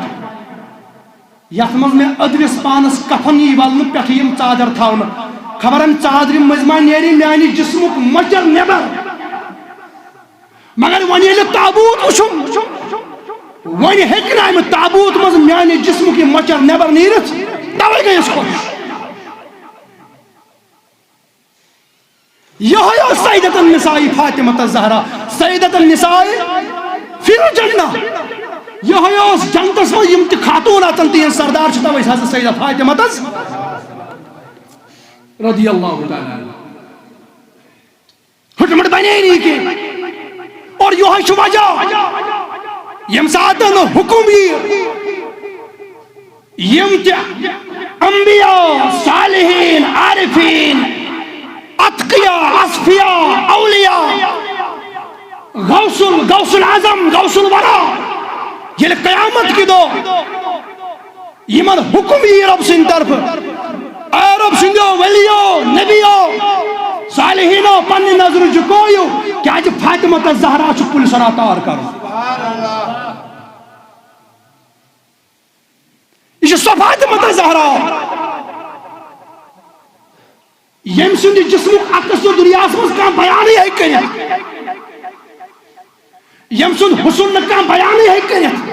یتھ منٛز مےٚ أدرِس پانس کفن یی ولنہٕ، پٮ۪ٹھٕ یِم ژادر تھاونہٕ، خبر امہِ ژادرِ مٔنٛزۍ ما نیرِ میانہِ جسمُک مۄچر نٮ۪بر۔ مگر وۄنۍ ییٚلہِ تابوٗت وٕچھُم، وۄنۍ ہیٚکہِ نہٕ امہِ تابوٗت منٛز میانہِ جسمُک یہِ مۄچر نٮ۪بر نیٖرِتھ، توے گٔیَس خۄش۔ یِہوٚے اوس سیدۃ النساء فاطمہ الزہرا، سیدۃ النساء فی الجنہ۔ یِہوٚے اوس جنتس منٛز یِم تہِ خاتوٗن آسان، تِہنٛز سردار چھِ توے حضرت سیدہ فاطمہ تس رضی اللہ تعالیٰ عنہا۔ ہُٹمُٹ بنے نہٕ یہِ کینٛہہ۔ اور یِہوٚے چھُ وجہ، ییٚمہِ ساتہٕ نہٕ حُکُم یِیہِ، یِم تہِ انبیاء، صالحین، عارفین، اتقیاء، اصفیاء، اولیاء، غوث ال-، غوث الاعظم، غوث الورا، ییٚلہِ قیامت کہِ دۄہ یِمن حُکُم یِیہِ رۄب سٕنٛدِ طرفہٕ، اے رۄب سٕنٛدیو ولیو، نبیو، صالحینو، پننہِ نظرٕ جُکٲیِو، کیازِ فاطمہ تہٕ زہرا چھُ کُلہِ صراط عار کرُن۔ یہِ چھِ سۄ فاطمہ تہٕ زہرا، ییٚمہِ سُنٛد یہِ جسمُک عکس نہٕ دُنیاہس منٛز کانٛہہ بیانٕے ہیٚکہِ کٔرِتھ، ییٚمہِ سُنٛد حُسن نہٕ کانٛہہ بیانٕے ہیٚکہِ کٔرِتھ۔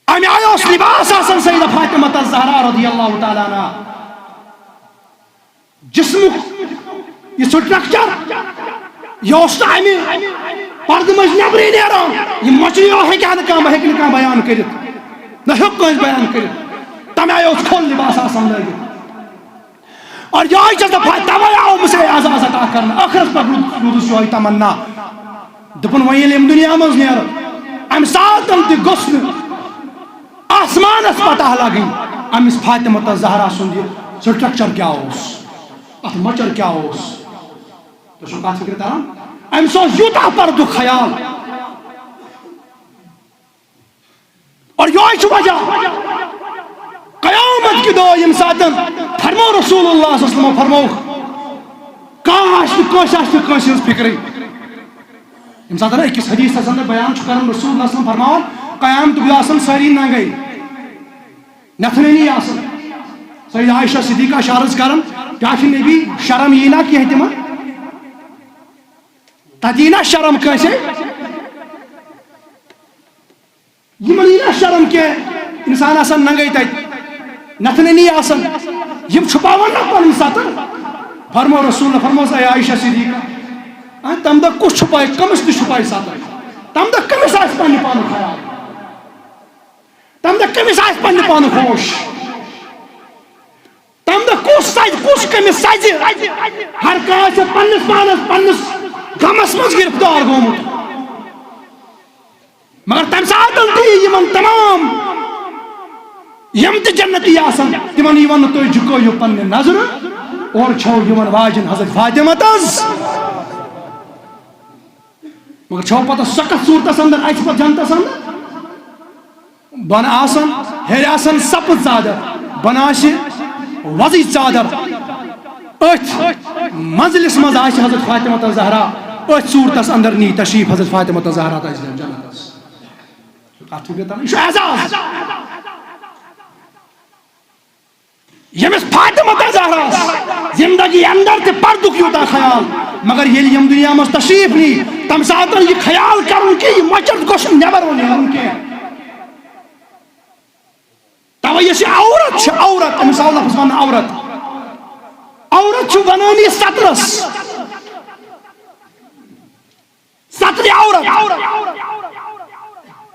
امہِ آیہِ اوس لباس آسان سیدہ فاطمہ الزہرا رضی اللہ تعالیٰ عنہا۔ جسمُک یہِ سٹرکچر، یہِ اوس نہٕ امہِ پردٕ منٛز نٮ۪برٕے نیران۔ یہِ مۄچہِ یہِ ہیٚکہِ ہا نہٕ کانٛہہ، ہیٚکہِ نہٕ کانٛہہ بیان کٔرِتھ، نہ ہیوٚک کٲنٛسہِ بیان کٔرِتھ۔ تمہِ آیہِ اوس کھوٚل لباس آسان لٲگِتھ۔ اور یہوے چھس دپان، توے آو مےٚ سُہ اعزاز عطا کرنہٕ۔ ٲخرس پٮ۪ٹھ روٗد-، روٗدُس یہوے تمنا۔ دوٚپُن، وۄنۍ ییٚلہِ ییٚمہِ دُنیا منٛز نیرٕ، امہِ ساتن تہِ گوٚژھ نہٕ آسمانس پتہ لگٕنۍ أمِس فاطمہ تہٕ زہرا سُنٛد یہِ سٹرکچر کیٛاہ اوس، اتھ مۄچر کیٛاہ اوس۔ تُہۍ چھِو کتھ فکرِ تران؟ أمِس اوس یوٗتاہ پردُک خیال۔ اور یہوے چھُ وجہ، قیامت کہِ دۄہ ییٚمہِ ساتہٕ فرمو رسول اللہ صلی اللہ علیہ وسلم فرمو، کانٛہہ آسہِ نہٕ، کٲنٛسہِ آسہِ نہٕ کٲنٛسہِ ہٕنٛز فکرٕے۔ ییٚمہِ ساتہٕ أکِس حدیثس اندر بیان چھُ کران رسول اللہ صلی اللہ علیہ وسلم فرماوان، قیامتُک دۄہ آسن سٲری ننگے، نتھنٲنی آسن۔ سیدہ عائشہ صدیقہ چھِ عرض کران، کیٛاہ چھُ نبی، شرم یی نا کینٛہہ تِمن؟ تتہِ یی نا شرم کٲنٛسے؟ یِمن یی نا شرم کینٛہہ، انسان آسان ننگے تتہِ، نتھنٲنی آسان، یِم چھپاون نا پنُن ستر۔ فرمو رسول، فرموس، اے عائشہ صدیقہ، آ، تمہِ دۄہ کُس چھپایہِ، کٔمِس نِش چھپایہِ ستر؟ تمہِ دۄہ کٔمِس آسہِ پننہِ پانُک خیال؟ تمہِ دۄہ کٔمِس آسہِ پننہِ پانُک ہوش؟ تمہِ دۄہ کُس سجہِ، کُس کٔمِس سجہِ؟ ہر کانٛہہ آسہِ پننِس پانس، پننِس غمس منٛز گرفتار گوٚمُت۔ مگر تمہِ ساتن تہِ یِمن تمام یِم تہِ جنتی آسن، تِمن یِوان نہٕ تُہۍ جُکٲیِو پننہِ نظرٕ، اورٕ چھو یِوان واجٮ۪ن حضرت فاطمہ تس۔ مگر چھو پتہ سۄ کتھ صورتس اندر اَژِ پتہٕ جنتس اندر؟ بۄنہٕ آسن، ہیٚرِ آسن سپٕز ژادر، بۄنہٕ آسہِ وۄزٕج ژادر۔ أتھۍ منزلِس منز آسہِ حضرت فاطمہ الزہرا، أتھۍ صورتس اندر نی تشریف حضرت فاطمہ الزہرا تس جنتس۔ اتھ چھُ بیٚیہِ تران، یہِ چھُ اعزاز۔ ییٚمِس فاطمہ الزہرا زندگی اندر تہِ پردُک یوٗتاہ خیال، مگر ییٚلہِ یِم دُنیا منٛز تشریف نی، تمہِ ساتہٕ یہِ خیال کرُن کہِ یہِ مۄچر گوٚژھ نہٕ نٮ۪بر نیرُن کینٛہہ۔ توے یۄس یہِ عورت چھِ، عورت، أمِس آو لفظ وننہٕ عورت۔ عورت چھُ ونان یہِ سترس، سترِ عورت۔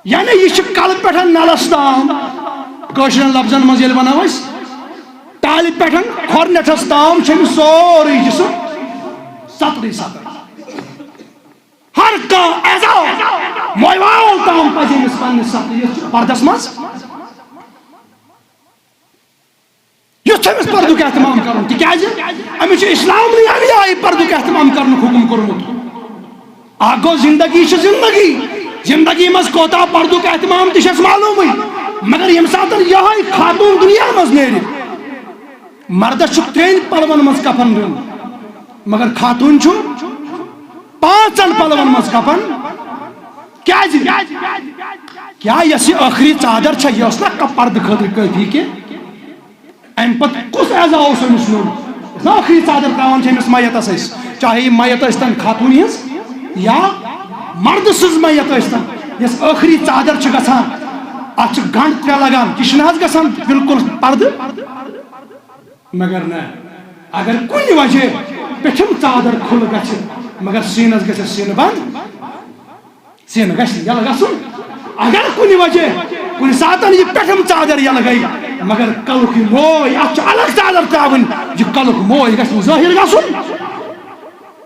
یعنی یہِ چھِ کلہٕ پٮ۪ٹھ نلس تام، کٲشرٮ۪ن لفظن منٛز ییٚلہِ ونو أسۍ، ٹالہِ پٮ۪ٹھ کھۄر نٮ۪ٹھس تام چھُ أمِس سورُے جسم سترٕے ستر۔ ہر کانٛہہ عضو مویوال تام پزِ أمِس پننِس سترِ یَتھ پردس منٛز۔ یُتھ أمِس پردُک اہتمام کرُن، تِکیازِ أمِس چھُ اسلام نٕے اَمہِ آیہِ پردُک اہتمام کرنُک حُکم کوٚرمُت۔ اکھ گوٚو زندگی چھِ زندگی، زندگی منٛز کوتاہ پردُک اہتمام تہِ چھِ اَسہِ معلومٕے، مگر ییٚمہِ ساتہٕ یِہوٚے خاتوٗن دُنیا منٛز نیرِ، مردس چھُ ترٛٮ۪ن پلون منٛز کفن دیُن، مگر خاتوٗن چھُ پانٛژن پلون منٛز کفن۔ کیازِ؟ کیا یۄس یہِ ٲخری ژادر چھےٚ، یہِ ٲس نہ پردٕ خٲطرٕ کٲفی کینٛہہ؟ امہِ پتہٕ کُس اعضا اوس أمِس نیُن؟ یۄس نہ ٲخری ژادر تراوان چھِ أمِس میتس أسۍ، چاہے یہِ میت ٲسۍتن خاتوٗنہِ ہٕنٛز یا مردٕ سٕنٛز میت ٲسۍتن، یۄس ٲخری ژادر چھِ گژھان، اتھ چھِ گنٛڈ ترٛےٚ لگان، یہِ چھِنہٕ حظ گژھان بالکل پردٕ؟ مگر نہ، اگر کُنہِ وجہ پیٚٹھِم ژادر کھُلہٕ گژھِ، مگر سیٖنس گژھِ سیٖنہٕ بنٛد، سیٖنہٕ گژھِ یَلہٕ گژھُن۔ اگر کُنہِ وجہ، کُنہِ ساتن یہِ پیٚٹھِم ژادر یَلہٕ گٔے، مگر کلُک یہِ موے، اَتھ چھُ الگ ژادر ترٛاوٕنۍ، یہِ کلُک موے گژھِ نہٕ ظٲہِر گژھُن۔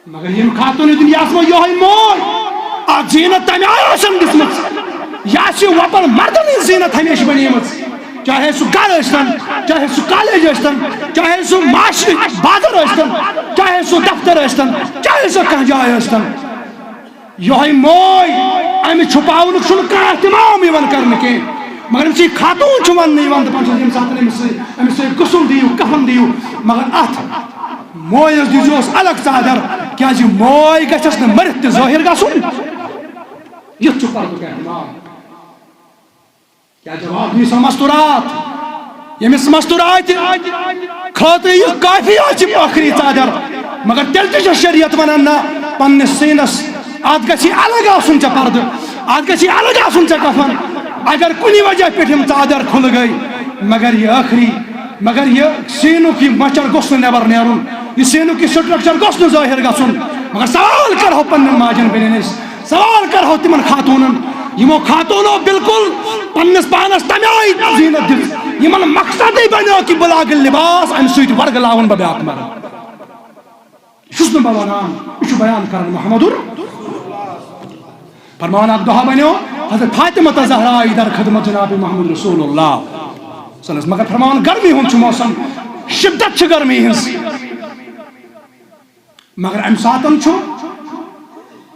مگر ییٚمہِ خاتوٗنہِ دُنیاہَس منٛز یِہوٚے موے، اَتھ زیٖنت تَمہِ آیہِ ٲسٕن دِژمٕژ، یہِ آسہِ وۄپَر مردَن ہٕنٛز زیٖنت ہمیشہِ بَنیمٕژ۔ چاہے سُہ گَرٕ ٲسۍتَن، چاہے سُہ کالج ٲسۍتَن، چاہے سُہ معاشرٕ بازر ٲسۍتَن، چاہے سُہ دفتر ٲسۍتَن، چاہے سُہ کانٛہہ جاے ٲسۍتَن۔ یِہوٚے موے، اَمہِ چھُپاونُک چھُنہٕ کانٛہہ اہتمام یِوان کرنہٕ کینٛہہ۔ مگر أمِس یہِ خاتوٗن چھُ وَننہٕ یِوان، دَپان چھُس، ییٚمہِ ساتہٕ أمِس سۭتۍ، أمِس سۭتۍ غسل دِیِو، کفن دِیِو، مگر اَتھ مویَس دیٖزیوس الگ ژادر، کیٛازِ موے گژھٮ۪س نہٕ مٔرِتھ تہِ ظٲہِر گژھُن۔ یُتھ چھُ پردُک اہتمام۔ کیا جواب دی سو مستورات؟ ییٚمِس مستوراتہِ خٲطرٕ یہِ کافی آسہِ ٲخری ژادر، مگر تیٚلہِ تہِ چھےٚ شریعت ونان، نہ، پننِس سیٖنس، اتھ گژھِ الگ آسُن ژےٚ پردٕ، اتھ گژھِ الگ آسُن ژےٚ کفن۔ اگر کُنہِ وجہ پٮ۪ٹھ یِم ژادر کھُلہٕ گٔے، مگر یہِ ٲخری، مگر یہِ سیٖنُک یہِ مۄچر گوٚژھ نہٕ نٮ۪بر نیرُن، یہِ سیٖنُک یہِ structure گوٚژھ نہٕ ظٲہِر گژھُن۔ مگر سوال کرہو پننٮ۪ن ماجن بیٚنٮ۪ن أسۍ، سوال کرہو تِمن خاتوٗنن، یِمو خاتوٗنو بالکل پننِس پانس تمہِ آیہِ زیٖنت دِژ، یِمن مقصدٕے بنیو کہِ بہٕ لاگہٕ لباس، امہِ سۭتۍ ورگلاوُن بہٕ بیاکھ مرد۔ یہِ چھُس نہٕ بہٕ ونان، یہِ چھُ بیان کران محمد۔ فرمان اکھ دۄہ بنیو حضرت فاطمہ تہٕ زہرا آیہِ در خدمت جناب محمد رسول اللہ صلی اللہ علیہ وسلم۔ مگر فرمان گرمی ہُنٛد چھُ موسم، شدت چھِ گرمی ہٕنٛز۔ مگر امہِ ساتن چھُ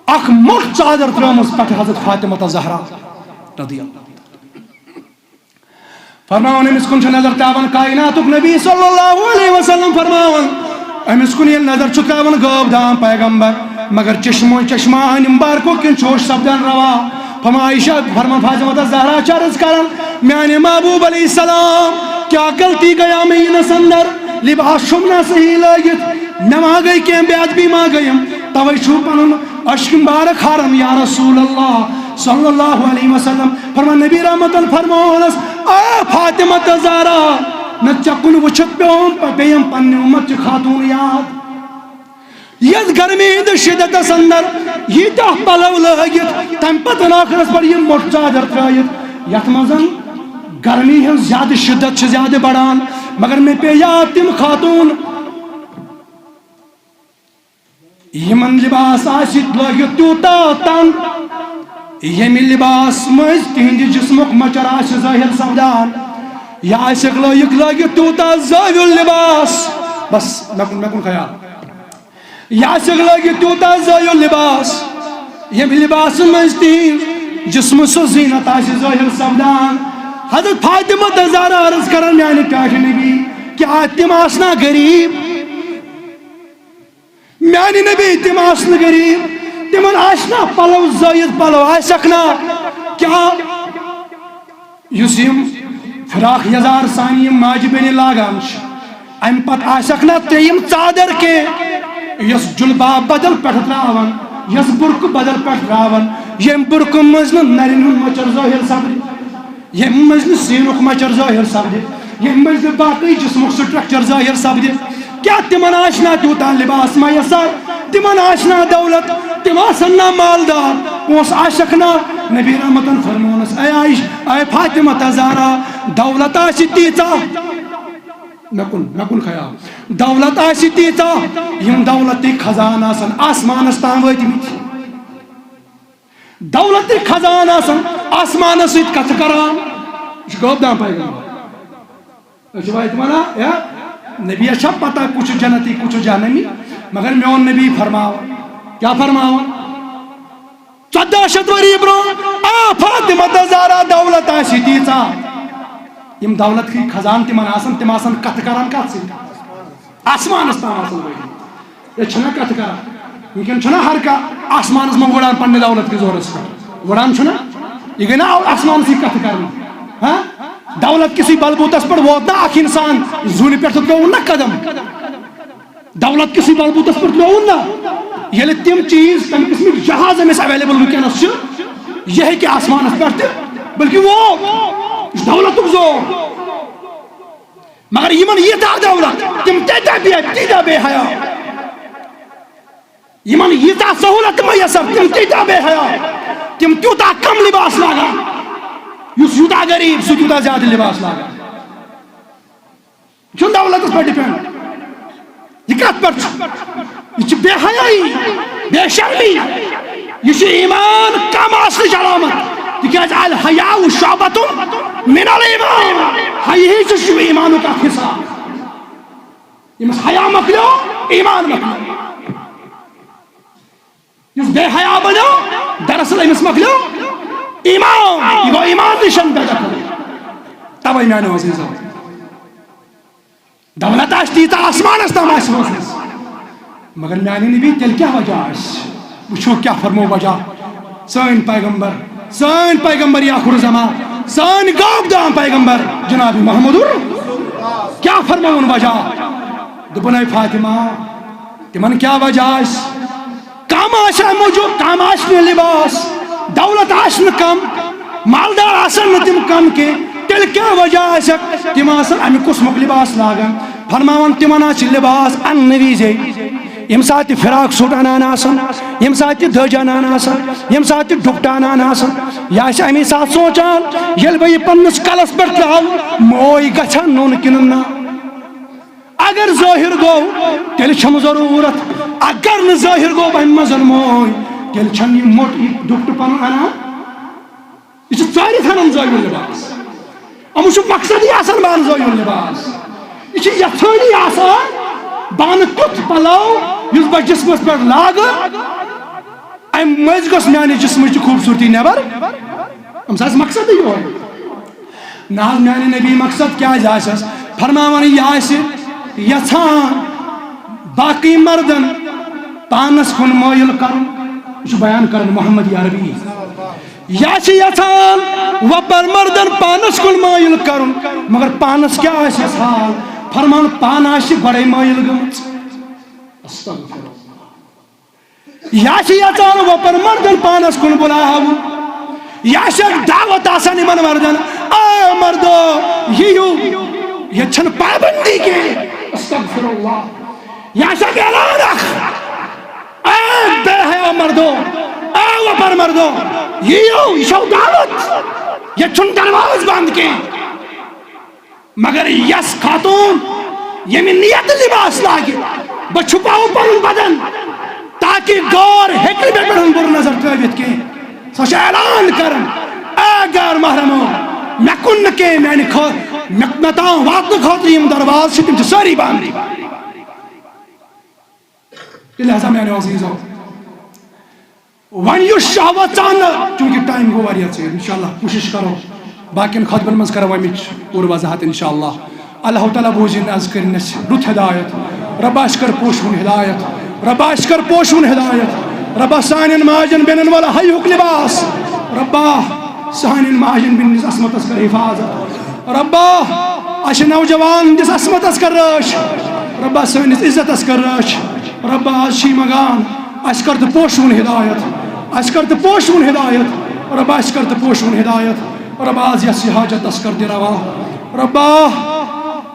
اکھ موٚٹ ژادر ترٲومٕژ پٮ۪ٹھٕ حضرت فاطمہ تہٕ زہرا رضی اللہ۔ فرماوان أمِس کُن چھُ نظر تراوان کائناتُک نبی صلی اللہ علیہ وسلم فرماوان، أمِس کُن ییٚلہِ نظر چھُ تراوان غٲب دام پیغمبر، مگر چشمو چشمہ مبارکو کِنۍ چھُ ہوش سپدان روا۔ فرمان عائشہ، فرمان فاطمہ تہٕ زہرا چھِ عرض کران، میانہِ محبوب علیہ السلام، کیا غلطی گیا مےٚ یِنس اندر؟ لباس چھُم نہ صحیح لٲگِتھ، مےٚ ما گٔے کینٛہہ بے ادبی ما گٔیم؟ توے چھُ پنُن اشک مبارک ہاران، یا رسول اللہ صلی اللہ علیہ وسلم۔ فرمان نبی رحمتن فرماونس، اے فاطمہ تہٕ زہرا، نہ ژےٚ کُن وٕچھِتھ پیوم، پیٚیم پننہِ اُمت چہِ خاتون یاد۔ یتھ گرمی ہٕنٛدِس شدتس اندر ییٖتیاہ پلو لٲگِتھ، تمہِ پتہٕ ٲخرس پٮ۪ٹھ یہِ موٚٹ ژادر ترٲیِتھ، یتھ منٛز گرمی ہٕنٛز زیادٕ شدت چھِ زیادٕ بڑان۔ مگر مےٚ پیٚیہِ یاد تِم خاتون، یِمن لباس آسہِ لٲگِتھ تیوٗتاہ تنگ، ییٚمہِ لباس منٛز تِہنٛدِ جسمُک مۄچر آسہِ ظٲہِر سپدان، یہِ آسٮ۪کھ لٲگِتھ لٲگِتھ تیوٗتاہ زٲویُل لباس۔ بس، مےٚ کُن، مےٚ کُن خیال۔ یہِ آسٮ۪کھ لٲگِتھ تیوٗتاہ زٲویُل لباس، ییٚمہِ لباسہٕ منٛز تِہنٛد جسمہٕ سُہ زیٖنت آسہِ ظٲہِر سپدان۔ حضرت فاطمہ تہٕ زہرا عرض کران، میانہِ ٹاٹھہِ نبی، کیٛاہ تِم آسنا غریب؟ میانہِ نبی، تِم آسنہٕ غریب، تِمن آسہِ نا پلو زٲیِد پلو، آسٮ۪کھ نا؟ کیٛاہ یُس یِم فراق یزار سانہِ یِم ماجہِ بیٚنہِ لاگان چھِ، امہِ پتہٕ آسٮ۪کھ نا ترٛیٚیِم ژادر کینٛہہ، یۄس جلباب بدل پٮ۪ٹھٕ تراوان، یۄس برقعہٕ بدل پٮ۪ٹھٕ تراوان، ییٚمہِ برقعہٕ منٛز نہٕ نرٮ۪ن ہُنٛد مۄچر ظٲہِر سپدِ؟ ییٚمہِ منٛز نہٕ سیٖنُک مۄچر ظٲہِر سپدِ، ییٚمہِ منٛز نہٕ باقٕے جسمُک structure ظٲہِر سپدِ، کیٛاہ تِمن آسہِ نا تیوٗتاہ لباس میسر؟ تِمن آسہِ نا دولت؟ تِم آسن نا مالدار؟ پونٛسہٕ آسٮ۪کھ نا؟ نبی رحمتن فرمونس، اے عائش، اے فاطمہ تزارا، دولت آسہِ تیٖژاہ، مےٚ کُن، مےٚ کُن خیال، دولت آسہِ تیٖژاہ، یِم دولتٕکۍ خزانہٕ آسن آسمانس تام وٲتمٕتۍ۔ دولتٕکۍ خزانہٕ آسان آسمانس سۭتۍ کتھٕ کران۔ یہِ چھُ غٲب دان پیغمبر۔ أسۍ چھِ وۄنۍ تہِ ونان، یا نبیَس چھا پتہ کُس چھُ جنتی، کُس چھُ جہنمی؟ مگر میون نبی فرماوان، کیٛاہ فرماوان؟ ژۄداہ شیٚتھ ؤری برونٛہہ، آ فاطمہ تہٕ زہرا، دولت آسہِ تیٖژاہ، یِم دولت کہِ خزانہٕ تِمن آسان، تِم آسان کتھٕ کران کتھ سۭتۍ؟ آسمانس تام آسان وٲتمٕتۍ۔ ییٚتہِ چھِنہ کتھٕ کران۔ وٕنکیٚن چھُنہ ہر کانٛہہ آسمانس منٛز وُڑان پننہِ دولت کِس زورس پٮ۪ٹھ؟ وُڑان چھُنہ؟ یہِ گٔے نہ آسمانسٕے کتھٕ کرنہِ۔ ہاں؟ دولت کِسٕے بلبوتس پٮ۪ٹھ ووت نہ اکھ انسان، زوٗنہِ پٮ۪ٹھ تہٕ ترٛووُن نہ قدم۔ دولت کِسٕے بلبوتس پٮ۪ٹھ ترٛووُن نہ۔ ییٚلہِ تِم چیٖز، تمہِ قٕسمٕکۍ جہاز أمِس available وٕنکیٚنس چھِ، یہِ ہیٚکہِ آسمانس پٮ۪ٹھ تہِ، بلکہِ ووت۔ یہِ چھُ دولتُک زور۔ مگر یِمن ییٖژاہ دولت، تِم تیٖتیٛاہ بے، تیٖتیٛاہ بے حیا۔ یِمن ییٖژاہ سہوٗلت میسر، تِم تیٖتیٛاہ بے حیا۔ تِم تیوٗتاہ کم لباس لاگان، یُس یوٗتاہ غریب، سُہ تیوٗتاہ زیادٕ لباس لاگان۔ یہِ چھُنہٕ دولتس پٮ۪ٹھ depend۔ یہِ کتھ پٮ۪ٹھ چھُ؟ یہِ چھِ بے حیٲیی، بے شرمی۔ یہِ چھُ ایمان کم آسنٕچ علامت۔ تِکیٛازِ الحیاء شعبۃ من الایمان۔ حیاہٕے چھُ، چھُ ایمانُک اکھ حصہٕ۔ ییٚمِس حیا مۄکلیو، ایمان مۄکلیو۔ یُس بے حیا بنیو، دراصل أمِس مۄکلیو ایمان۔ یہِ گوٚو ایمان نِشن بے دخل۔ توے میانیو عزیزو، دولت آسہِ تیٖژاہ آسمانس تام آسہِ وٲژمٕژ، مگر میانہِ نبی، تیٚلہِ کیٛاہ وجہ آسہِ؟ وٕچھو کیٛاہ فرمو وجہ۔ سٲنۍ پیغمبر، سٲنۍ پیغمبر آخر الزمان، سٲنۍ غٲب دان پیغمبر جناب محمد، کیٛاہ فرمووُن وجہ؟ دوٚپُن، اے فاطمہ، تِمن کیٛاہ وجہ آسہِ؟ کم آسہِ امہِ موٗجوٗب، کم آسہِ نہٕ لباس، دولت آسہِ نہٕ کم، مالدار آسن نہٕ تِم کم کینٛہہ، تیٚلہِ کیٛاہ وجہ آسٮ۪کھ؟ تِم آسن امہِ قٕسمُک لباس لاگان۔ فرماوان، تِمن آسہِ لباس اننہٕ وِزے، ییٚمہِ ساتہٕ تہِ فراک سوٗٹ انان آسن، ییٚمہِ ساتہٕ تہِ دٔج انان آسن، ییٚمہِ ساتہٕ تہِ ڈُپٹہٕ انان آسن، یہِ آسہِ امی ساتہٕ سونٛچان، ییٚلہِ بہٕ یہِ پننِس کلس پٮ۪ٹھ ترٛاوٕ، موے گژھِ ہا نوٚن کِنہٕ نہ؟ اگر ظٲہِر گوٚو، تیٚلہِ چھَم ضروٗرت۔ اگر نہٕ ظٲہِر گوٚو، بہٕ اَمہِ منٛز موے، تیٚلہِ چھَم یہِ موٚٹ، یہِ ڈُپٹہٕ پَنُن اَنان۔ یہِ چھُ ژٲرِتھ اَنان ظٲہِر لِباس۔ یِمَن چھُ مقصدٕے آسان بہٕ اَنہٕ ظٲہِر لِباس۔ یہِ چھُ یَژھٲنی آسان، بہٕ اَنہٕ تیُتھ پَلو یُس بہٕ جِسمَس پٮ۪ٹھ لاگہٕ، اَمہِ مٔنٛزۍ گٔژھ میٛانہِ جِسمٕچ خوٗبصوٗرتی نٮ۪بر۔ أمِس آسہِ مقصدٕے یِہوٚے۔ نہ حظ، میانہِ نبی مقصد کیازِ آسٮ۪س؟ فرماوان، یہِ آسہِ یژھان باقٕے مردن پانس کُن مٲیِل کرُن۔ یہِ چھُ بیان کران محمد عربی۔ یہِ آسہِ یژھان وۄپر مردن پانس کُن مٲیِل کرُن، مگر پانس کیٛاہ آسٮ۪س حال؟ فرمان، پانہٕ آسہِ گۄڈے مٲیِل گٔمٕژ۔ استغفر اللہ۔ یا چھِ یژھان وۄپر مردن پانس کُن بُلاوُن۔ یا چھِ دعوت آسان یِمن مردن، آ مردو، یِیِو، ییٚتہِ چھنہٕ پابندی کینٛہہ۔ استغفر اللہ۔ یا چھِ اعلان اکھ، آ بے حیا مردو، آ وۄپر مردو، یِیِو، یہِ چھو دعوت، ییٚتہِ چھُنہٕ دروازٕ بنٛد کینٛہہ۔ مگر یس خاتون ییٚمہِ نیت لباس لاگہِ، بہٕ چھُپاوٕ پنُن بدن، تاکہِ غٲر ہیٚکہِ نہٕ مےٚ پٮ۪ٹھ بُرٕ نظر ترٲوِتھ کینٛہہ۔ سۄ چھِ اعلان کران، اے غیر محرمو، مےٚ کُن نہٕ کینٛہہ، میانہِ خٲ-، مےٚ، مےٚ تام واتنہٕ خٲطرٕ یِم دروازٕ چھِ، تِم چھِ سٲری بنٛد۔ تیٚلہِ ہسا میانیو عزیزو، وۄنۍ یُس شہوت ژاننہٕ، چوٗنٛکہِ ٹایم گوٚو واریاہ ژیر، انشاءاللہ کوٗشِش کرو باقین خطبن منٛز کرو امِچ پوٗرٕ وضاحت انشاءاللہ۔ اللہ تعالیٰ بوزِن از کٔرِن اَسہِ رُت ہدایت۔ رۄبا اَسہِ کر پوشوُن ہدایت۔ رۄبا اَسہِ کر پوشوُن ہدایت۔ رۄبا سانٮ۪ن ماجن بیٚنٮ۪ن وَل حیُک لباس۔ رۄبا سانٮ۪ن ماجن بیٚنٮ۪ن ہٕنٛدِس عصمتس کر حفاظت۔ رۄبا اَسہِ نوجوان ہٕنٛدِس عصمتس کر رٲچھ۔ رۄبا سٲنِس عزتس کر رٲچھ۔ رۄبا از چھِ منٛگان، اَسہِ کر تہٕ پوشوُن ہدایت۔ اَسہِ کر تہٕ پوشوُن ہدایت۔ رۄبا اَسہِ کر تہٕ پوشوُن ہدایت۔ رۄبا از یَس یہِ حاجت تس کر تہِ روا۔ رۄبا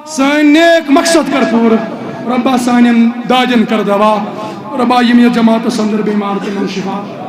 سٲنۍ نیک مقصد کر پوٗرٕ۔ رۄبا سانٮ۪ن دادٮ۪ن کر دوا۔ رۄبا یِم یَتھ جماعتس اندر بیمار تِمن شفا۔